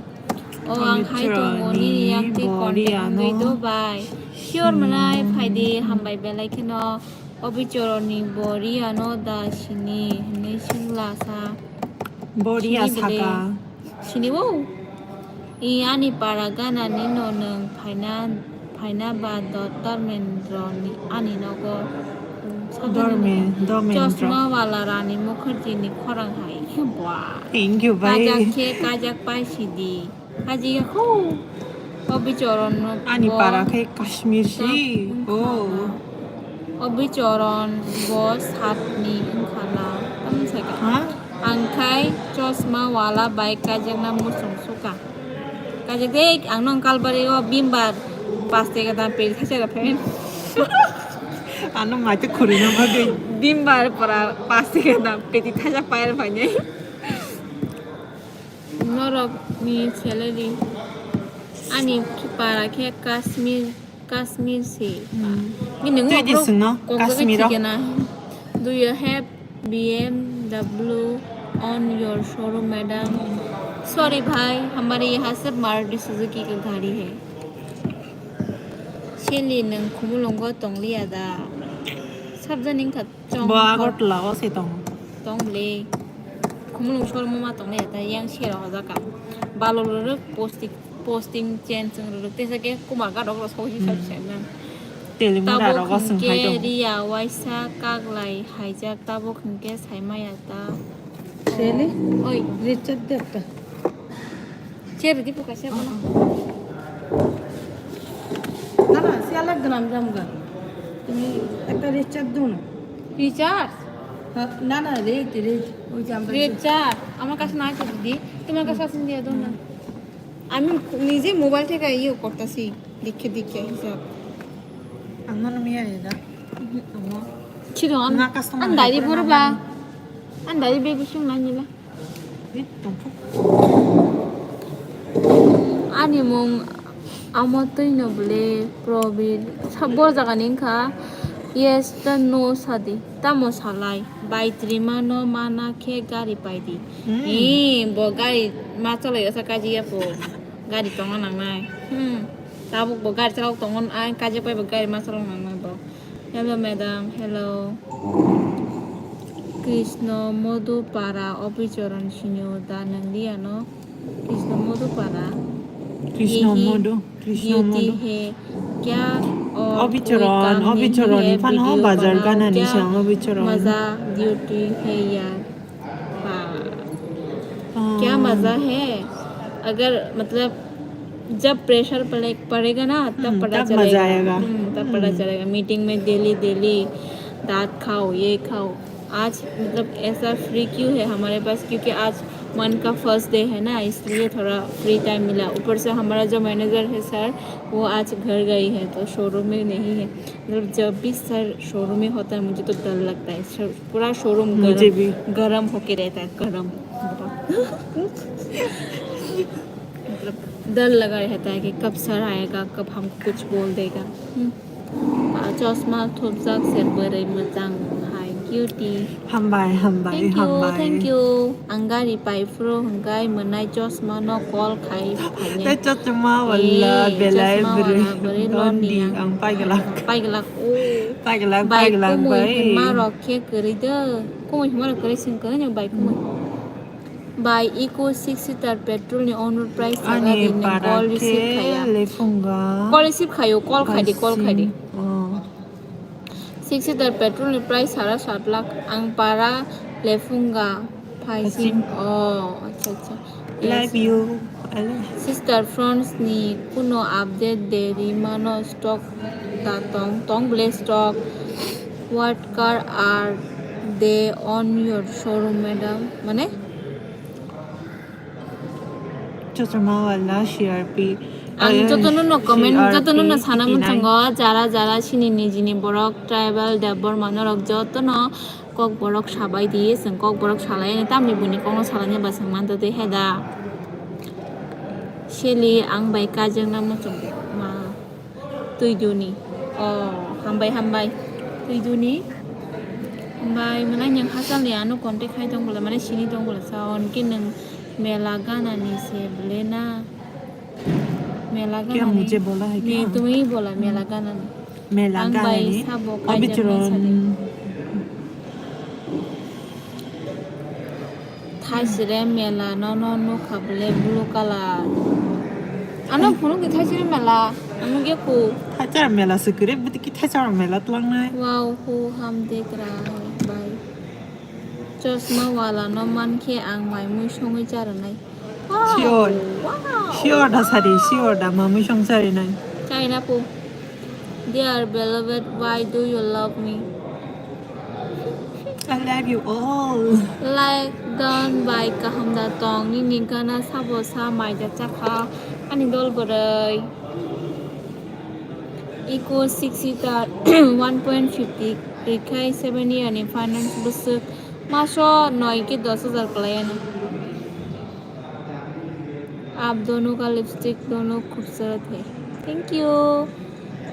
O ang hai tongo nini yakti contact wngwi do bai. Sure mwnai phaidi hambai belai kheno. Obichoroni bo Riya no da sini hwnwi swngla sa. Bo Riya sini bwle saka. Sini o. I ani para gana ni no nwng phaina, phaina ba do Dharmendra ni ani nogo. Dorme-, Dormendra. Chosma wala Rani Mukherjee ni khorang hai. Bua. Thank you, bhai. Kajak khe kajak pai sidi. Haji ya khu. Obichoroni ani bo para khe Kashmir si. Oh. Obichoroni bo satni wngkha na. Tamo sai ka. Ha? Ang khai chosma wala bai kajakna muchung suka. Kajak de ang nong kalbari o bimbar pas tega dam peri thacha ra phen. Ano mai te khuri no bagwi. Bimbar para pas tega dam peri thacha pair phanyai. Norokni salary. Ani para khe Kashmir, Kashmir se. Hmm. Ni nung twi di sungno, Kashmiro. Do you have B M W on your showroom, madam? Sorry bhai, hamare yaha sirf Maruti Suzuki ka gari hai. Sili nung Khumulwngo tongliya da? Sabjani wngkha. Bo Agartala o se tongo. Tong le. Khumulwng showroom ma tong le ta yang share o jaka. Balo rwrwk posting, posting change wng rwrwk tesa ke Kumar gadok rok sokhi sab se na. Telimura rogo swng khai tongo. Tabuk hwnkhe Riya waisa kaklai haijak tabuk hwnkhe sai maya ta. Seli? Oi. Richard Dutta. Cherry di pokase bono. না, না, সে আলাদা নাম জামগা। তুমি একটা রিচার্জ দাও না। রিচার্জ? হ্যাঁ, না, না, রেট, রেট। ওই যে আমরা রেট চার। আমার কাছে নাই তো দিদি। তোমার কাছে আছে দিয়ে দাও না। আমি নিজে মোবাইল থেকে ইয়ে করতেছি। দেখে দেখে হিসাব। আমার নাম ইয়ে এটা। আমার। Chidong an, na customer an dari borba. An dari baby sung nangila. Ani mung amo twi no bwle Probir. Sa-, bo jaga ni wngkha yes ta no sadi. Tamo salai? Bai twrwima no mana khe gari paidi. Hmm. Ee, bo gari ma cholai asa kaji ya po. Gari tongo nangnai. Hmm. Tabuk bo gari chalok tongo, ai kaji pai bo gari ma chalok nangnai bo. Hello, madam. Hello. Krishna Modhu Para Obicharan Senior da nangdi ano? Krishna Modhu Para. Krishna Modhu, Krishna Modhu. He kya aur Obicharan, koi kam nahi Obicharan, hai, phano video bazar banao, gana ni kya sang Obicharan. Maza duty hai yaar. हाँ। क्या मज़ा है? अगर, मतलब, जब प्रेशर पड़े-, पड़ेगा ना, तब हम्म, पता चलेगा। हम्म, तब पता चलेगा। मीटिंग में डेली, डेली दांत खाओ, ये खाओ। आज, मतलब, ऐसा फ्री क्यों है हमारे पास? क्योंकि आज मन का फर्स्ट डे है ना, इसलिए थोड़ा फ्री टाइम मिला। ऊपर से हमारा जो मैनेजर है सर, वो आज घर गई है, तो शोरूम में नहीं है। मतलब, जब भी सर शोरूम में होता है, मुझे तो डर लगता है। शो-, पूरा शोरूम मुझे गरम, भी। गरम होके रहता है, गरम। मतलब, डर लगा रहता है कि कब सर आएगा, कब हमको कुछ बोल देगा। हम्म। आ, चश्मा थोपजाक से बड़े मचांग हाय cutie. Hambai, hambai, hambai. Thank you, thank you. Ang gari pai phuru hwnkhe mwnai chosma no call khai phainai. Tei chosma wala belai chosma wala bwrwi bwrwi loni ang. Ang pai glak. Pai glak, o. Pai glak, bai pai glak, kumui bai. Hwnma rok khe kwrwi do. Kumui hwnma rok kwrwi, chwng kwrwi no bai kumui. Bai iko six seater petrol ni owner price ani para khe lefunga. Call receive khayo, call khai di, call khai di. Oh. Six seater petrol ni price sara sat lakh, ang para lefunga phaising. Phaising. Oh, acha, acha. Yes. Love you. I love you. Sister, friends ni kuno update de ri mano stock da tong, tong ble stock. What car are they on your showroom, madam? Mane? Chosma wala C R P. Ang jotono no comment, C R P jotono no sana eighty nine. Mwchungo, jara jara chini nijini borok tribal Debbarma norok jotono kokborok sabai di, chwng kokborok salai ani tamni buini kokno salai ani ba chwng manto twi he da. Seli ang bai kaijakna muchung ma. Twiduni. Oh, hambai, hambai. Twiduni. Hambai, mwnai nwng hachal ni ano contact khai tong bwla, mane sini tong bwla sa, hwn khe nwng mela gana ni se bwle na. Mela gana ni. Kya mujhe bola hai kya? Ni tumi bola mela gana ni. Mela ang bai gani sabo o kaijak bichoro nai sadi. Thaisire mela no no nukha bole blue color. Ano phunuk di thaisire mela. Ano ge ku. Thaisire mela se kire budi ki thaisire mela tlangnai. Wow, hu ham dekh raha hai bhai. Chosma wala no mankhe ang mai mui songwi charanai. Wow. Sure. Wow. Sure da sari, sure da mamui song charinai. China po. Dear beloved, why do you love me? I love you all. Like down by kaham da tong nini gana sabo sa mai da chakha ani dol goroi. Equals six star one point fifty, rikhai seven year ni finance bwswk maso noi ke dos hajar kwlai ano. Aap dono ka lipstick dono khubsurat hai. Thank you.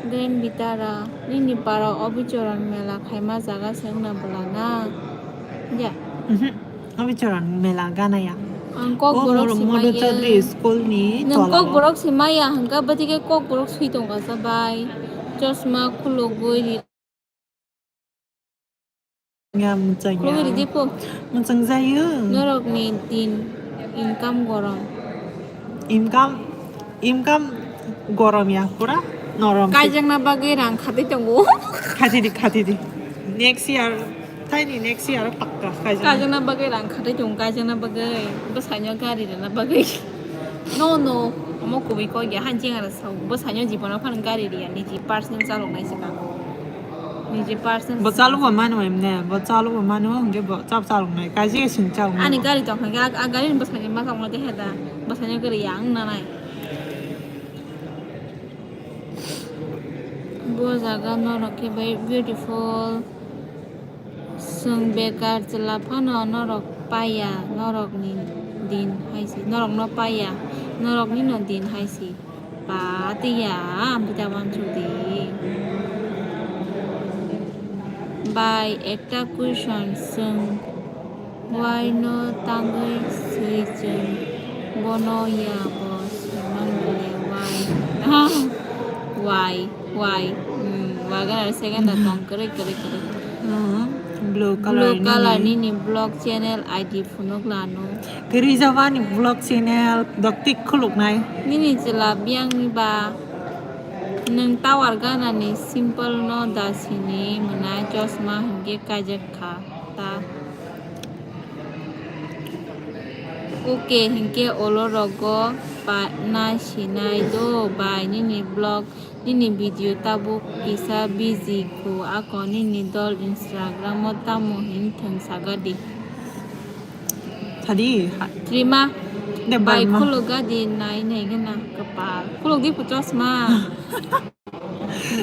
Grand Vitara, nini para obichoron mela khaima jaga se wngna bwla na? Ya. Mhm. Obichoron mela gana ya. Ang kok o borok Mor-, Madhu simaya. Chaudhary school ni tola o. Nwng kok borok simaya hwnkha bwtike kok borok swi tongkha sa bai. Chosma khulugwi ri. Ya, mwchang ya. Khulugwi ridi po. Mwchang jayo. Norok ni din income gorom. Income, income gorom ya, pura norom. Kaijakna bagwi rang khatwi tongo. Khatidi, khatidi. Next year, thaini next year pakka khaijak. Kaijakna bagwi rang khatwi tongo, kaijakna bagwi. Bwsaino gari rwna bagwi. No, no. Omo kubui kok ya, hanjing ara sao. Bwsaino jibono phano gari riya, niji personal chaloknai se ka. Niji personal. Bo chalo bo mano emne, bo chalo bo mano, hwnkhe bo chap chaloknai, kaisa sing chaloknai. Ani gari tong kha, a, a gari ni bwskango ma tongma de heda, bwskango gari yang nanai. Bo jaga norok khe bai beautiful. Chwng bekar chwla phano norok paiya, norok ni din hai se, norok no paiya, norok ni no din hai se. Patiya, amtwi ta wansuk di. Bai ekta question, chwng why no tangwi swi chwng bono ya bo swimang bole why? Why? Why? Hmm, wagan aro second da tong kwrwi, kwrwi, kwrwi. Hmm, blue color nini. Blue color nini vlog channel I D phunuk lano. Kwrwi jabani vlog channel doktik khuluknai. Nini chwla biyangni ba nwng tower ganani simple no da sini mwnai chosma hwnkhe kaijak kha ta. Okay hwnkhe olo rogo pa na sinai do bai nini vlog. Nini video tabuk kisa busy kho, ako nini dol Instagram o tamo hin thwng saga di. Thadi, ha. Trima, de bai barma. Khuluk gadi nai nai gana kapal. Khuluk di pho chosma.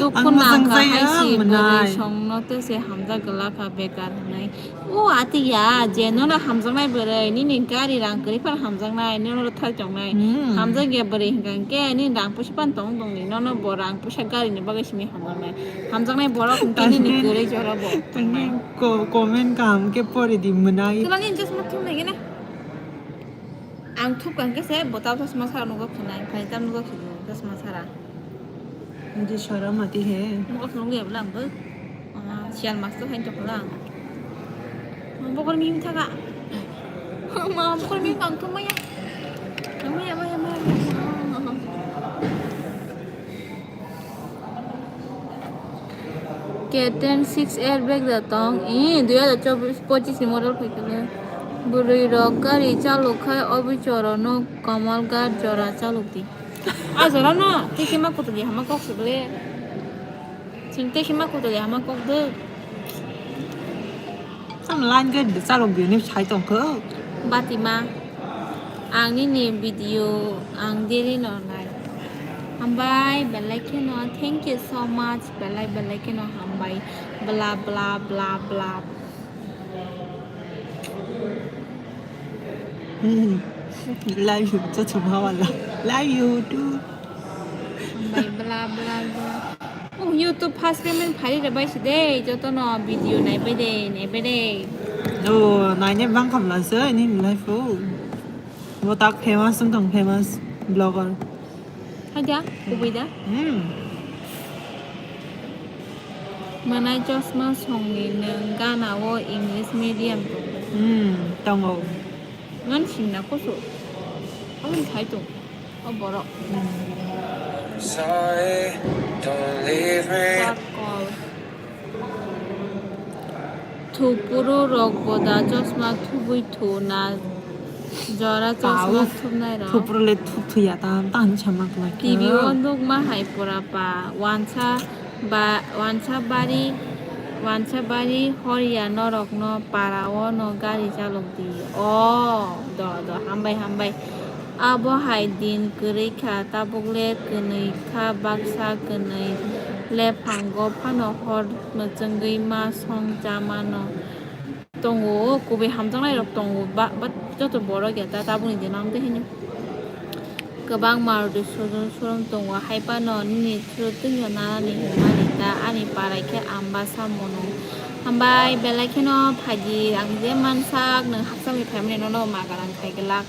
Dukhu nang kha hai si bwrwi song no te se hamjak gwla kha bekar hinai. O ati ya, je nono hamjaknai bwrwi, nini gari rang kwrwi phano hamjaknai, nono thai tongnai. Hmm. Hamjak ya bwrwi hwnkha hwnkhe nini rang puisa phano tong tongni, nono bo rang puisa gari ni bagwi simi hamjaknai. Hamjaknai borok hwnkhe nini kwrwi jora bo tongnai. Ko-, comment kaham khe pori di mwnai. Kwlani chosma thum nai gene. Ang thupkha hwnkhe se bo tamo chosma sara nukjak khe nai, phai tam nukjak khe chosma sara. Mujhe sharam aati hai. Mokol phunuk ya bwla ang bo. Ah, siyal mas to hain tokla. Mokol mim thaga. Ma mokol mim kang thumaya. Maya, maya, maya, maya. K ten six airbag da tong. Ih, dui hajar chobbish, pochis ni model phaikhe le. Bwrwi rok gari chalok khai obichoro no kamal gar jora chalok di. A jora no, tei khe ma kutuli hama kok se bole. Chwng tei khe ma kutuli hama kok de. Sam line gate de chalok di ni sai tong kho. Batima, ang nini video ang diri no nai. Hambai belai kheno, thank you so much, belai belai kheno hambai. Bla bla bla bla. Hmm. Love you, to chuma wala. Love you too. Hambai bla bla bla. Oh, YouTube first payment phari rwbai si de, joto no video naibai de, naibai de. Oh, naine bang khamla se, nini life o. Bo tak famous, wng tong famous vlogger. Haida, kubui da? Hmm. Mwnai chosma songni nwng gana o English medium tongo. Hmm, tongo. Ngan singna kusu. Aboni sai tong. O borok. Sorry, don't leave me. Fuck off. Thupuru rok bo da chosma thubui thu na jora chosma Pau. Thubnai rok. Thupuru le thu thuya ta, ta hinwi sama kwlai khe. T V o nukma hai pura pa. Wansa ba, wansa bari, wansa bari horya norokno para o no gari chalok di. O, do, do, hambai, hambai. Abo hai din kwrwi kha, tabuk le kwnwi kha, baksa kwnwi le phango phano hor mwchwngwi ma song cha mano. Tongo, kubui hamjaknai rok tongo, ba, ba, joto borok ya ta, tabukni din ang tei hino. Kwbang Maruti Suzuki showroom tongo, hai phano nini through twino nanani hwnmani ta, ani parai khe Ambasa mono. Hambai, belai kheno phaidi, ang je mansak, nwng hakchangni phaimani nono magarang khai glak.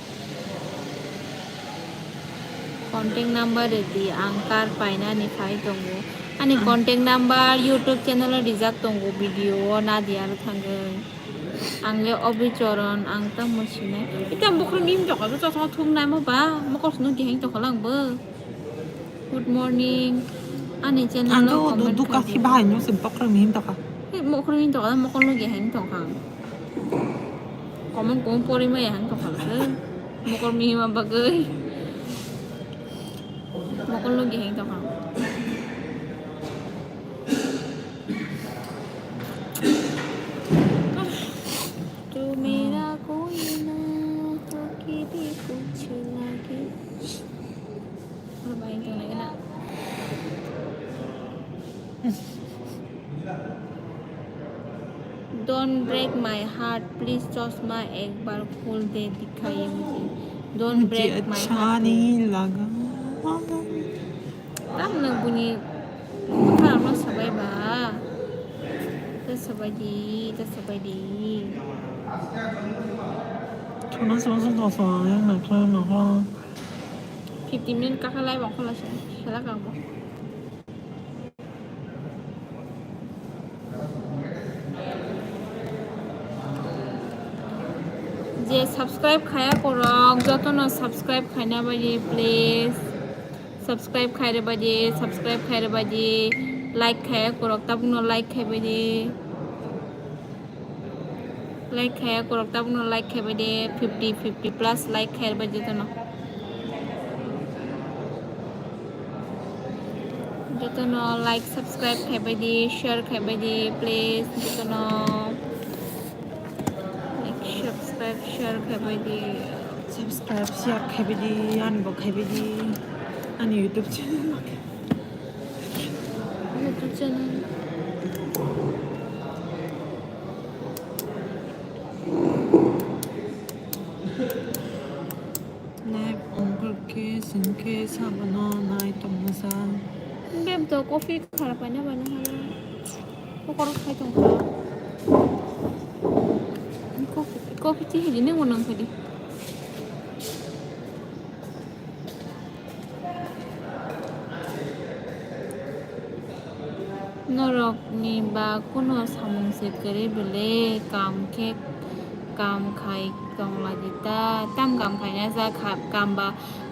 Contact number rwdi, ang car painani phai tongo. Ani contact number YouTube channel o rijak tongo, video o nadia aro thangwi. Ang le Obi Choron, ang tamo sinai. Ita bokhorok mim tokha, bo chosma thumnai mo ba, mokol swnwi keheng tokha lang bo. Good morning. Ani channel o comment khai di. Ang to duka khi bahai no se bokhorok mim tokha. He bokhorok mim tokha, mokol no keheng tokha. Comment kung pori maya hang tokha se. Mokol mihima bagwi. Mokol no keheng tokha. Tu mera koi na, to kiti kuch lage. Oro bai tong nai gana. Don't break my heart, please, chosma ek bar khol de, dikhaye mujhe. Don't break my heart. Mujhe accha nahi laga. Tam na buni bwkha rok no sabai ba. Ta sabai di, ta sabai di. Chuna chuna chuna chuna yang na khlai na ha. Fifteen minute kakha lai bang khala se, hela kang bo. Je subscribe khaya korok, jotono subscribe khaina bai di, please. Subscribe khaire bai di, subscribe khaire bai di, like khaya korok, tabukno like khai bai di. Like khaya korok, tabukno like khai bai di, fifty, fifty plus like khai bai di jotono. Jotono like, subscribe khai bai di, share khai bai di, please, jotono. Like, subscribe, share khai bai di. Subscribe, share khai bai di, ani bo khai bai di. Ani YouTube channel. YouTube channel. Nai phone khe sing khe sabono nai tongmasa. Beb to coffee khara paina bana hala. Kokoro khai tongkha. Coffee, coffee chi hidi nang nang khadi. Norokni ba kuno samung se kwrwi bwle kam khe kam khai tong lagi ta, tam kam khaina ja kha, kam ba,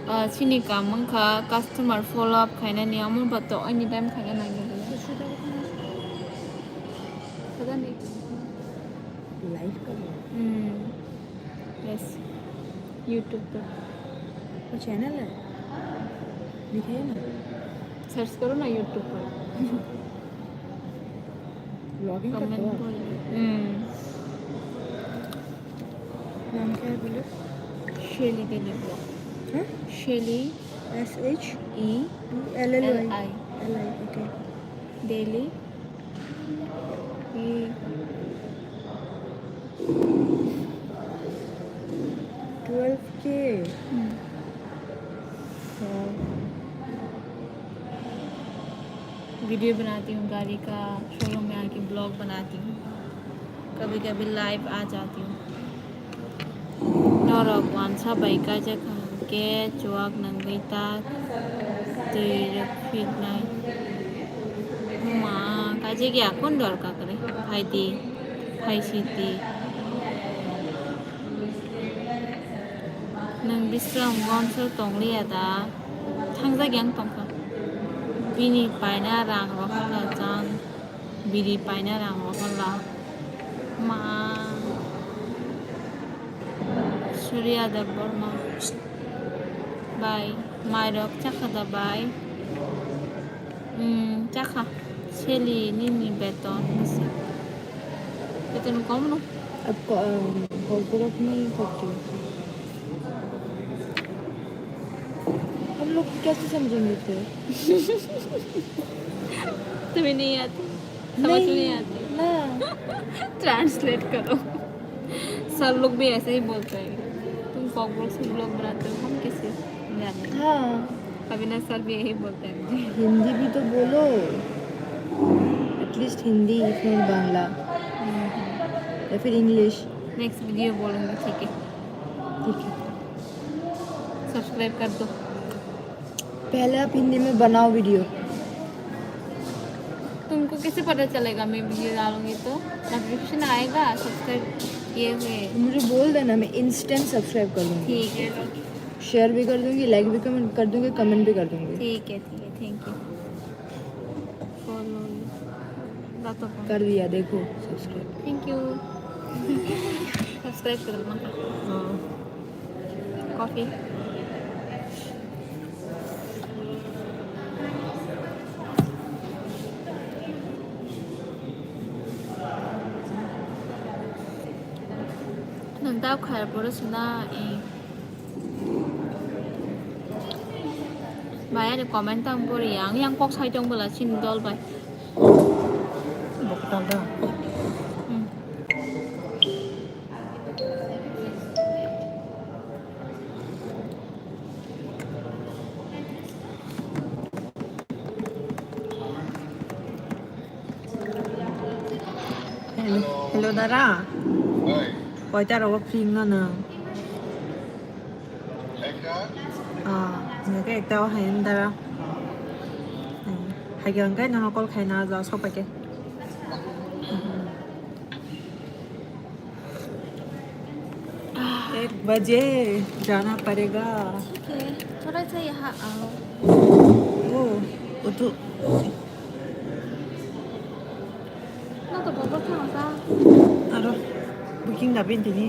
ah, chini kam wngkha customer follow up khainani, omo ba to any time khaina nangya bwle. Live ka bo? Hmm. Yes. YouTube पर। वो channel है? दिखाइए ना। Search करो ना YouTube पर। Vlogging करते हो आप? Hmm. नाम क्या है बोलो? Shelly Daily Vlog। हाँ? Shelly। S H E L L Y। L I। L I, okay। Daily। Hmm। Twelve K। Hmm। Wow। Video बनाती हूँ गाड़ी का, showroom में आके vlog बनाती हूँ, कभी कभी live आ जाती हूँ। Norok wansa bai kaijak hwnkhe chuak nangwi ta twi rwphiknai. Ma Ajik ya kun dorkar kare. Phaidi, phaisiti. Nwng Bisram gonso tongliya da? Thangjak yang tongkha. Bini paina rang rok hala jang. Biri paina rang rok hala. Ma. Surya Debbarma. Bye. Mai rok chakha da bye. Hmm, chakha. Seli nini beton bisi. Beton kom no? आपको, अम, कॉर्पोरेट में ही करती हूँ। हम लोग कैसे समझेंगे फिर? तुम्हें नहीं आती? समझ नहीं आती? नहीं, ना। ट्रांसलेट करो। सर लोग भी ऐसे ही बोलते हैं। तुम कॉकरोच से ब्लॉग बनाते हो, हम कैसे जाने? हाँ। अविनाश सर भी यही बोलते हैं मुझे। हिंदी भी तो बोलो। एटलीस्ट हिंदी, इफ नॉट बांग्ला। हम्म। या फिर इंग्लिश। नेक्स्ट वीडियो बोलूँगी, ठीक है? ठीक है। सब्सक्राइब कर दो। पहले आप हिंदी में बनाओ वीडियो। तुमको कैसे पता चलेगा मैं वीडियो डालूँगी तो? नोटिफिकेशन आएगा सब्सक्राइब किए हुए? मुझे बोल देना, मैं इंस्टेंट सब्सक्राइब कर दूँगी। ठीक है। शेयर भी कर दूँगी, लाइक भी कमेंट कर दूँगी, कमेंट भी कर दूँगी। ठीक है, ठीक है, थैंक यू। फॉलो कर दिया, देखो, सब्सक्राइब। Thank you. सब्सक्राइब कर दो। हाँ। Coffee. Nang tao khai poro sina, eh. Bai, ani comment tang pori ya. Ang yang kok sai tong bela chini dol bai. Boktal da. Hmm. Hello, hello, dara. Koita rogo free wngna nwng? Ah, nwng khe ekta o hai wng dara. Hai khe hwnkhe nono call khaina ja sok pai khe. एक बजे जाना पड़ेगा। ठीक है, थोड़ा सा यहाँ आओ। ओ, ओ तो। ना तो बहुत अच्छा होता। Aro, booking da bintini.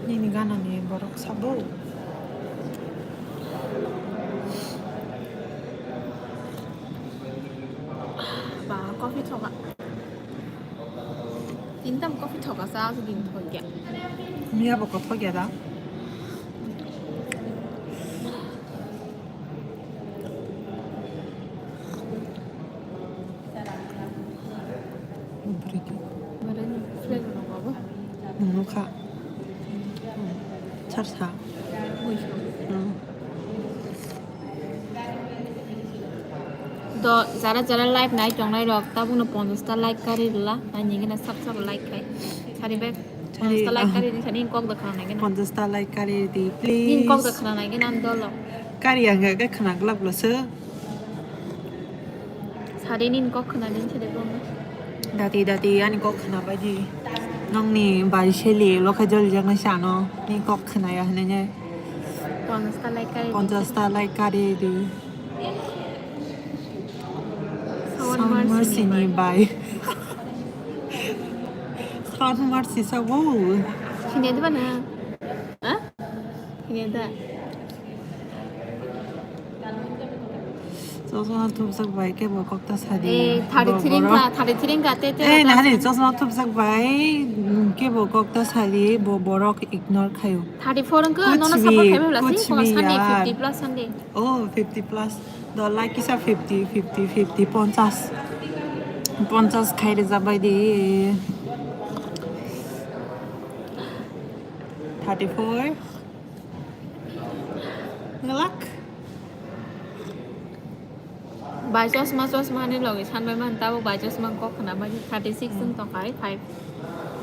Nini gana ni borok sabo. Ba, coffee thoka. Tintam coffee thoka sa, sa din thokya. Miya bo kothok ya da. Nukha. Sarsa. Do jara jara live nai tongnai rok tabukno ponchash ta like kari rwla, naini gana sab sab like khai. Sari bai ponchash ta like kari ni sani kok da khana nai gana. Ponchash ta like kari di, please. Nin kok da khana nai gana dolo. Kari ang ga khana glak lo se. Sari nin kok khana din sari bro. Dati dati ani kok khana bai di. Nongni bai seli lo kha joli jak nai sano. Ni kok khana ya hne ne. Ponchash ta like kari. Ponchash ta like kari di. Sound Mercy ni bai. Sound Mercy sa wo. Sini ada mana? Hah? Ini ada. Chosma thupjak bai kebo kokta sadi. Eh, thirty three wngkha, thirty three wngkha, te, te, eh, nani chosma thupjak bai, mm, kebo kokta sadi, bo borok ignore khayo. Thirty four wngkha, nono support khai bela si, kuch bhi yaar. Fifty plus Sunday. Oh, fifty plus. Do like kisa fifty, fifty, fifty, ponchash. Ponchash khai rwjak bai di. Thirty four. Ngelak. Bai chosma, chosma ni logi sanbai man, tabuk bai chosma kok khna bai thirty six wng tongkha, five.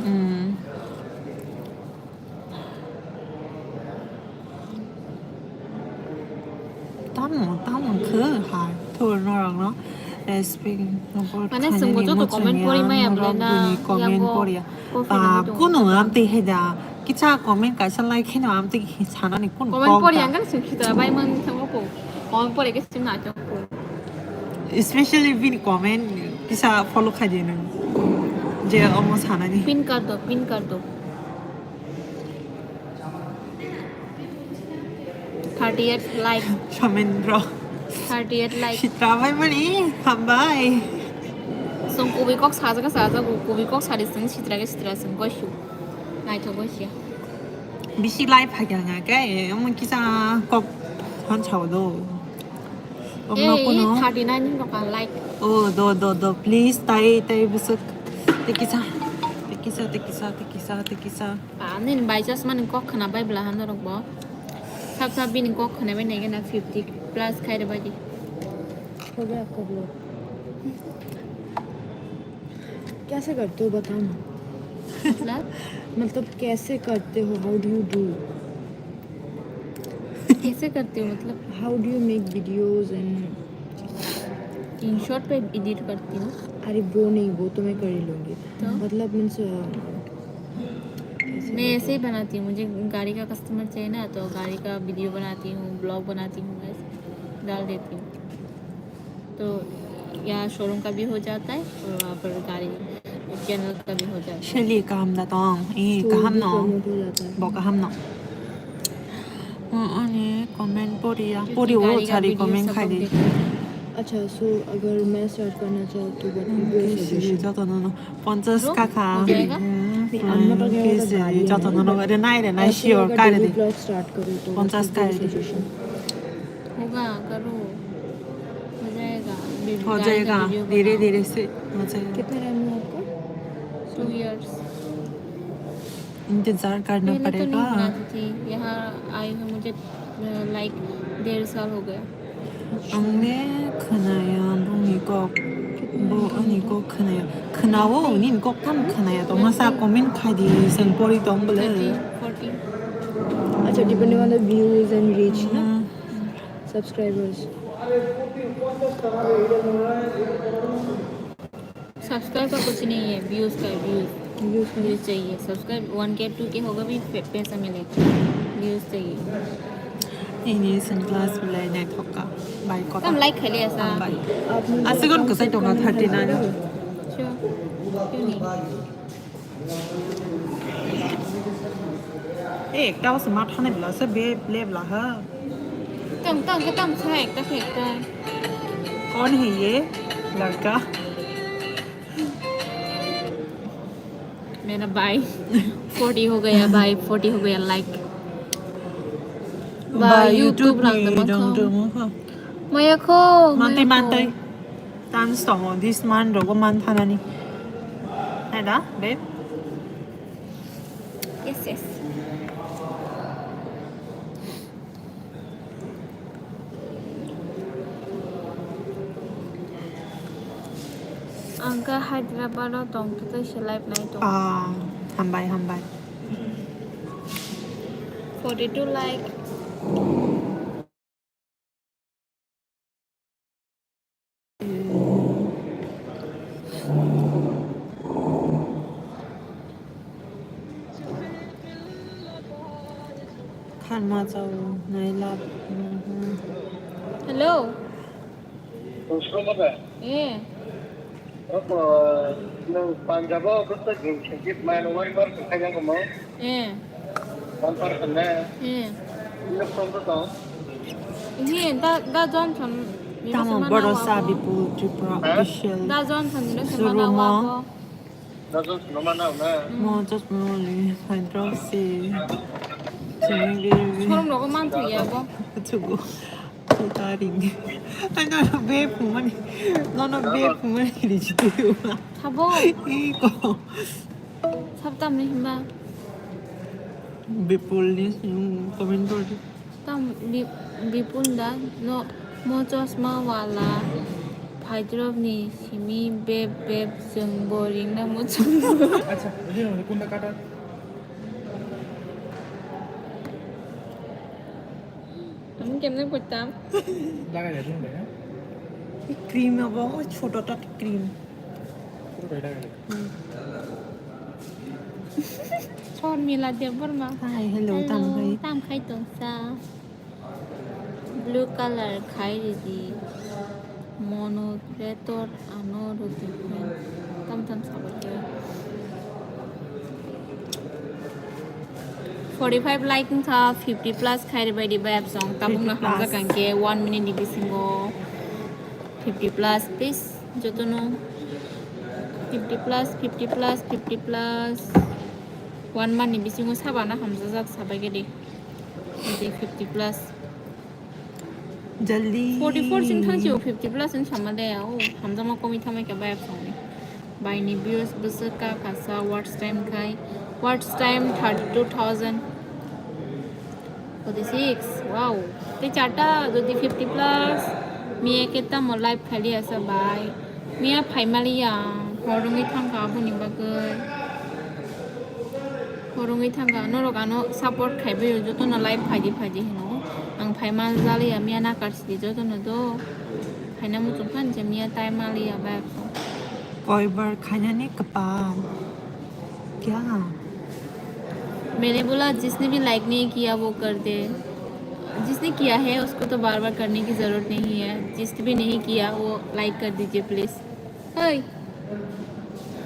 Hmm. Tamo, Hai, thur norokno respect. Mane, khainani chwngbo joto comment pori maya norok bole na, bini comment yango poriya. Ba, kunu amtwi hai da. Kisa comment kaisa like kheno amtwi sanani kunu comment pori ta. Ang chwng khita bai man thango po. Comment pori ke chwng na chwng po. Especially bini comment kisa follow khai di nang. Je omo sanani. Pin kar do, pin kar do. Thirty-eight like. Samendra. Thirty-eight like. Sitra bai mani, hambai. Song kubi kok sajaga sajaga, kubi kok sari song sitra ke sitra song gosu. Naithok gosia. Bisi live hakya nga ke, omo kisa kok han chao do. Omo eh, kuno. Thirty-nine ni kok like. Oh, do, do, do, please, tai, tai besok. Te kisa, te kisa, te kisa, te kisa, te kisa. Ani bai chasma ni kok khna bai bla hano rok bo. Sab sab bini kok khna bai nege na fifty plus khai re bai di. हो गया आपका ब्लॉग। कैसे करते हो बताओ ना। मतलब? मतलब कैसे करते हो, how do you do? कैसे करते हो मतलब? How do you make videos and In short पे एडिट करती हूँ। अरे वो नहीं, वो तो मैं कर ही लूँगी। तो? मतलब मीन्स, अ, कैसे मैं ऐसे ही बनाती हूँ, मुझे गाड़ी का कस्टमर चाहिए ना, तो गाड़ी का वीडियो बनाती हूँ, ब्लॉग बनाती हूँ, ऐसे डाल देती हूँ। तो यहाँ शोरूम का भी हो जाता है और वहाँ पर गाड़ी चैनल का भी हो जाता है। Sheli kaham da tong, i तो kaham भी no, प्रमोट हो जाता है। Bo kaham no. Ani comment poriya, क्योंकि pori o गाड़ी का chari वीडियो comment सब khai लोग di. देखते हैं। अच्छा, सो अगर मैं स्टार्ट करना चाहूँ तो बताओ, दो suggestion. Joto no no, ponchas ka kha. हो जाएगा? नहीं, I'm not talking about the गाड़ी, joto no no, re nai, re nai, ऐसे sure, अगर kai re daily di. Blog start करूँ तो ponchas kai re di. Suggestion। होगा, करो। हो जाएगा। हो जाएगा, धीरे धीरे से हो जाएगा। कितना टाइम हुआ आपका? Two years. इंतजार करना पड़ेगा। पहले तो नहीं बनाती थी, यहाँ आई हूँ, मुझे, अ, लाइक डेढ़ साल हो गया। Ang le khwnaya bongni kok, bo ani kok khwnaya. Khwnao, nini kok tam khwnaya. To masa comment khai di, seng pori tong bole. Thirty, forty। अच्छा, depending on the views and reach ना। Subscribers। Subscribe का कुछ नहीं है, व्यूज का है, views. Views का। व्यूज चाहिए। सब्सक्राइब वन के, टू के होगा भी पे-, पैसा मिलेगा। व्यूज चाहिए। Ini sunglass belai naithok kha, bai kotor. Tam like khaile asa. Hambai. Aswk on kwchai tongo thirty nine. Sure. क्यों नहीं? Ei, ekta o se ma thani bla se be ble bla ha. Tang, tang, ke tang sa ekta khe ekta. कौन है ये लड़का? मेरा भाई। Forty हो गया भाई, forty हो गया like। Ba YouTube lang tamo kho. Maya kho, mantui, mantui. Chance tongo, this month rogo man thanani. Hai da, babe? Yes, yes. Ang khe Hyderabad o tong, tei se live nai tong. Ah, hambai, hambai. Forty two like. Kharma chao, nai love. Hello. Nung sromo da? Eh. Opo, nung Punjab o kutsa gym sengkit man, one person khaiyang komo? Eh. One person na? Eh. Nung sromo da? He, da, da Johnson. Tamo boro sa Bipul Tripura official. Da Johnson, nino se mana wa ko. Mo chosma le phaidrok se. Sorom rogo man thuya bo. Chugo. Chukaring. Ano be phumani. Nono be phumani ri chitu. Thabo. Iko. Sabtam ni himba. Bipul ni comment kor. Tam Bi-, Bipul da, no, mo chosma wala phaidrop ni simi beb beb chwng bo ringna muchung. আচ্ছা, ওই যে কোনটা কাটার? আমি কেমনে করতাম? লাগাই দে, তুমি দেখো। Cream abo, oi, chhotota cream. Sormila Debbarma. Hi, hello, tam khai. Tam khai tongsa. Blue color khai ridi. Mono creator ano rudi. Tam tam sabai khe. Forty-five like wngkha, fifty plus khai rwbaidi bai absong. Tabukno fifty plus. Hamjak ang khe one minute ni bisingo fifty plus, please. Jotono fifty plus, fifty plus, fifty plus. One month ni bisingo sabana hamjajak sabai khe di. Ede fifty plus. Jaldi. Forty-four sing thang sio, fifty plus wng sama de, o, hamjakma komwi thamai khe bai phone ni. Bai ni views bwswk ka kasa watch time khai, watch time thirty-two thousand. Forty-six, wow. Tei charta jodi fifty plus, miya khe tamo live khaili asa bai. Miya phaimaliya, hor wngwi thangkha aboni bagwi. Hor wngwi thangkha, norok ano support khaibaio, jotono live phaidi phaidi hino. Ang phaima jaliya, miya nakar sidi jotono do. Phaina muchung khan je miya time maliya bai. Koibar khainani kwpal. Kya? मैंने बोला, जिसने भी लाइक नहीं किया, वो कर दे। जिसने किया है, उसको तो बार-बार करने की ज़रूरत नहीं है। जिसने भी नहीं किया, वो लाइक कर दीजिए, please. Oi,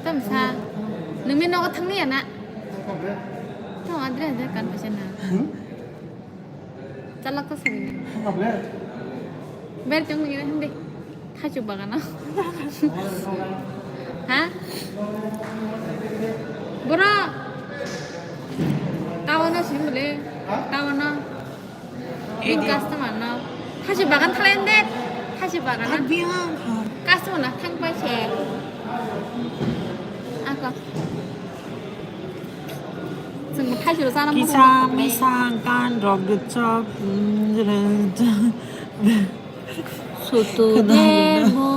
tamo sa? Nungni nogo thangni ya na? Tamo adre adre kan phaisa na. Hmm? Chalak ta sari na. Ber chong ni hindi. Thachu bagana. Ha? Bro. Tawana simbole. Tawana. Bini customer no. Thachi bagan thalen de. Thachi bagan. Thak biang kha. Customer na thang pai se. Ako. Chwng thachi ro sana mo. Kisa misa kan rok de chok. Sutu de mo.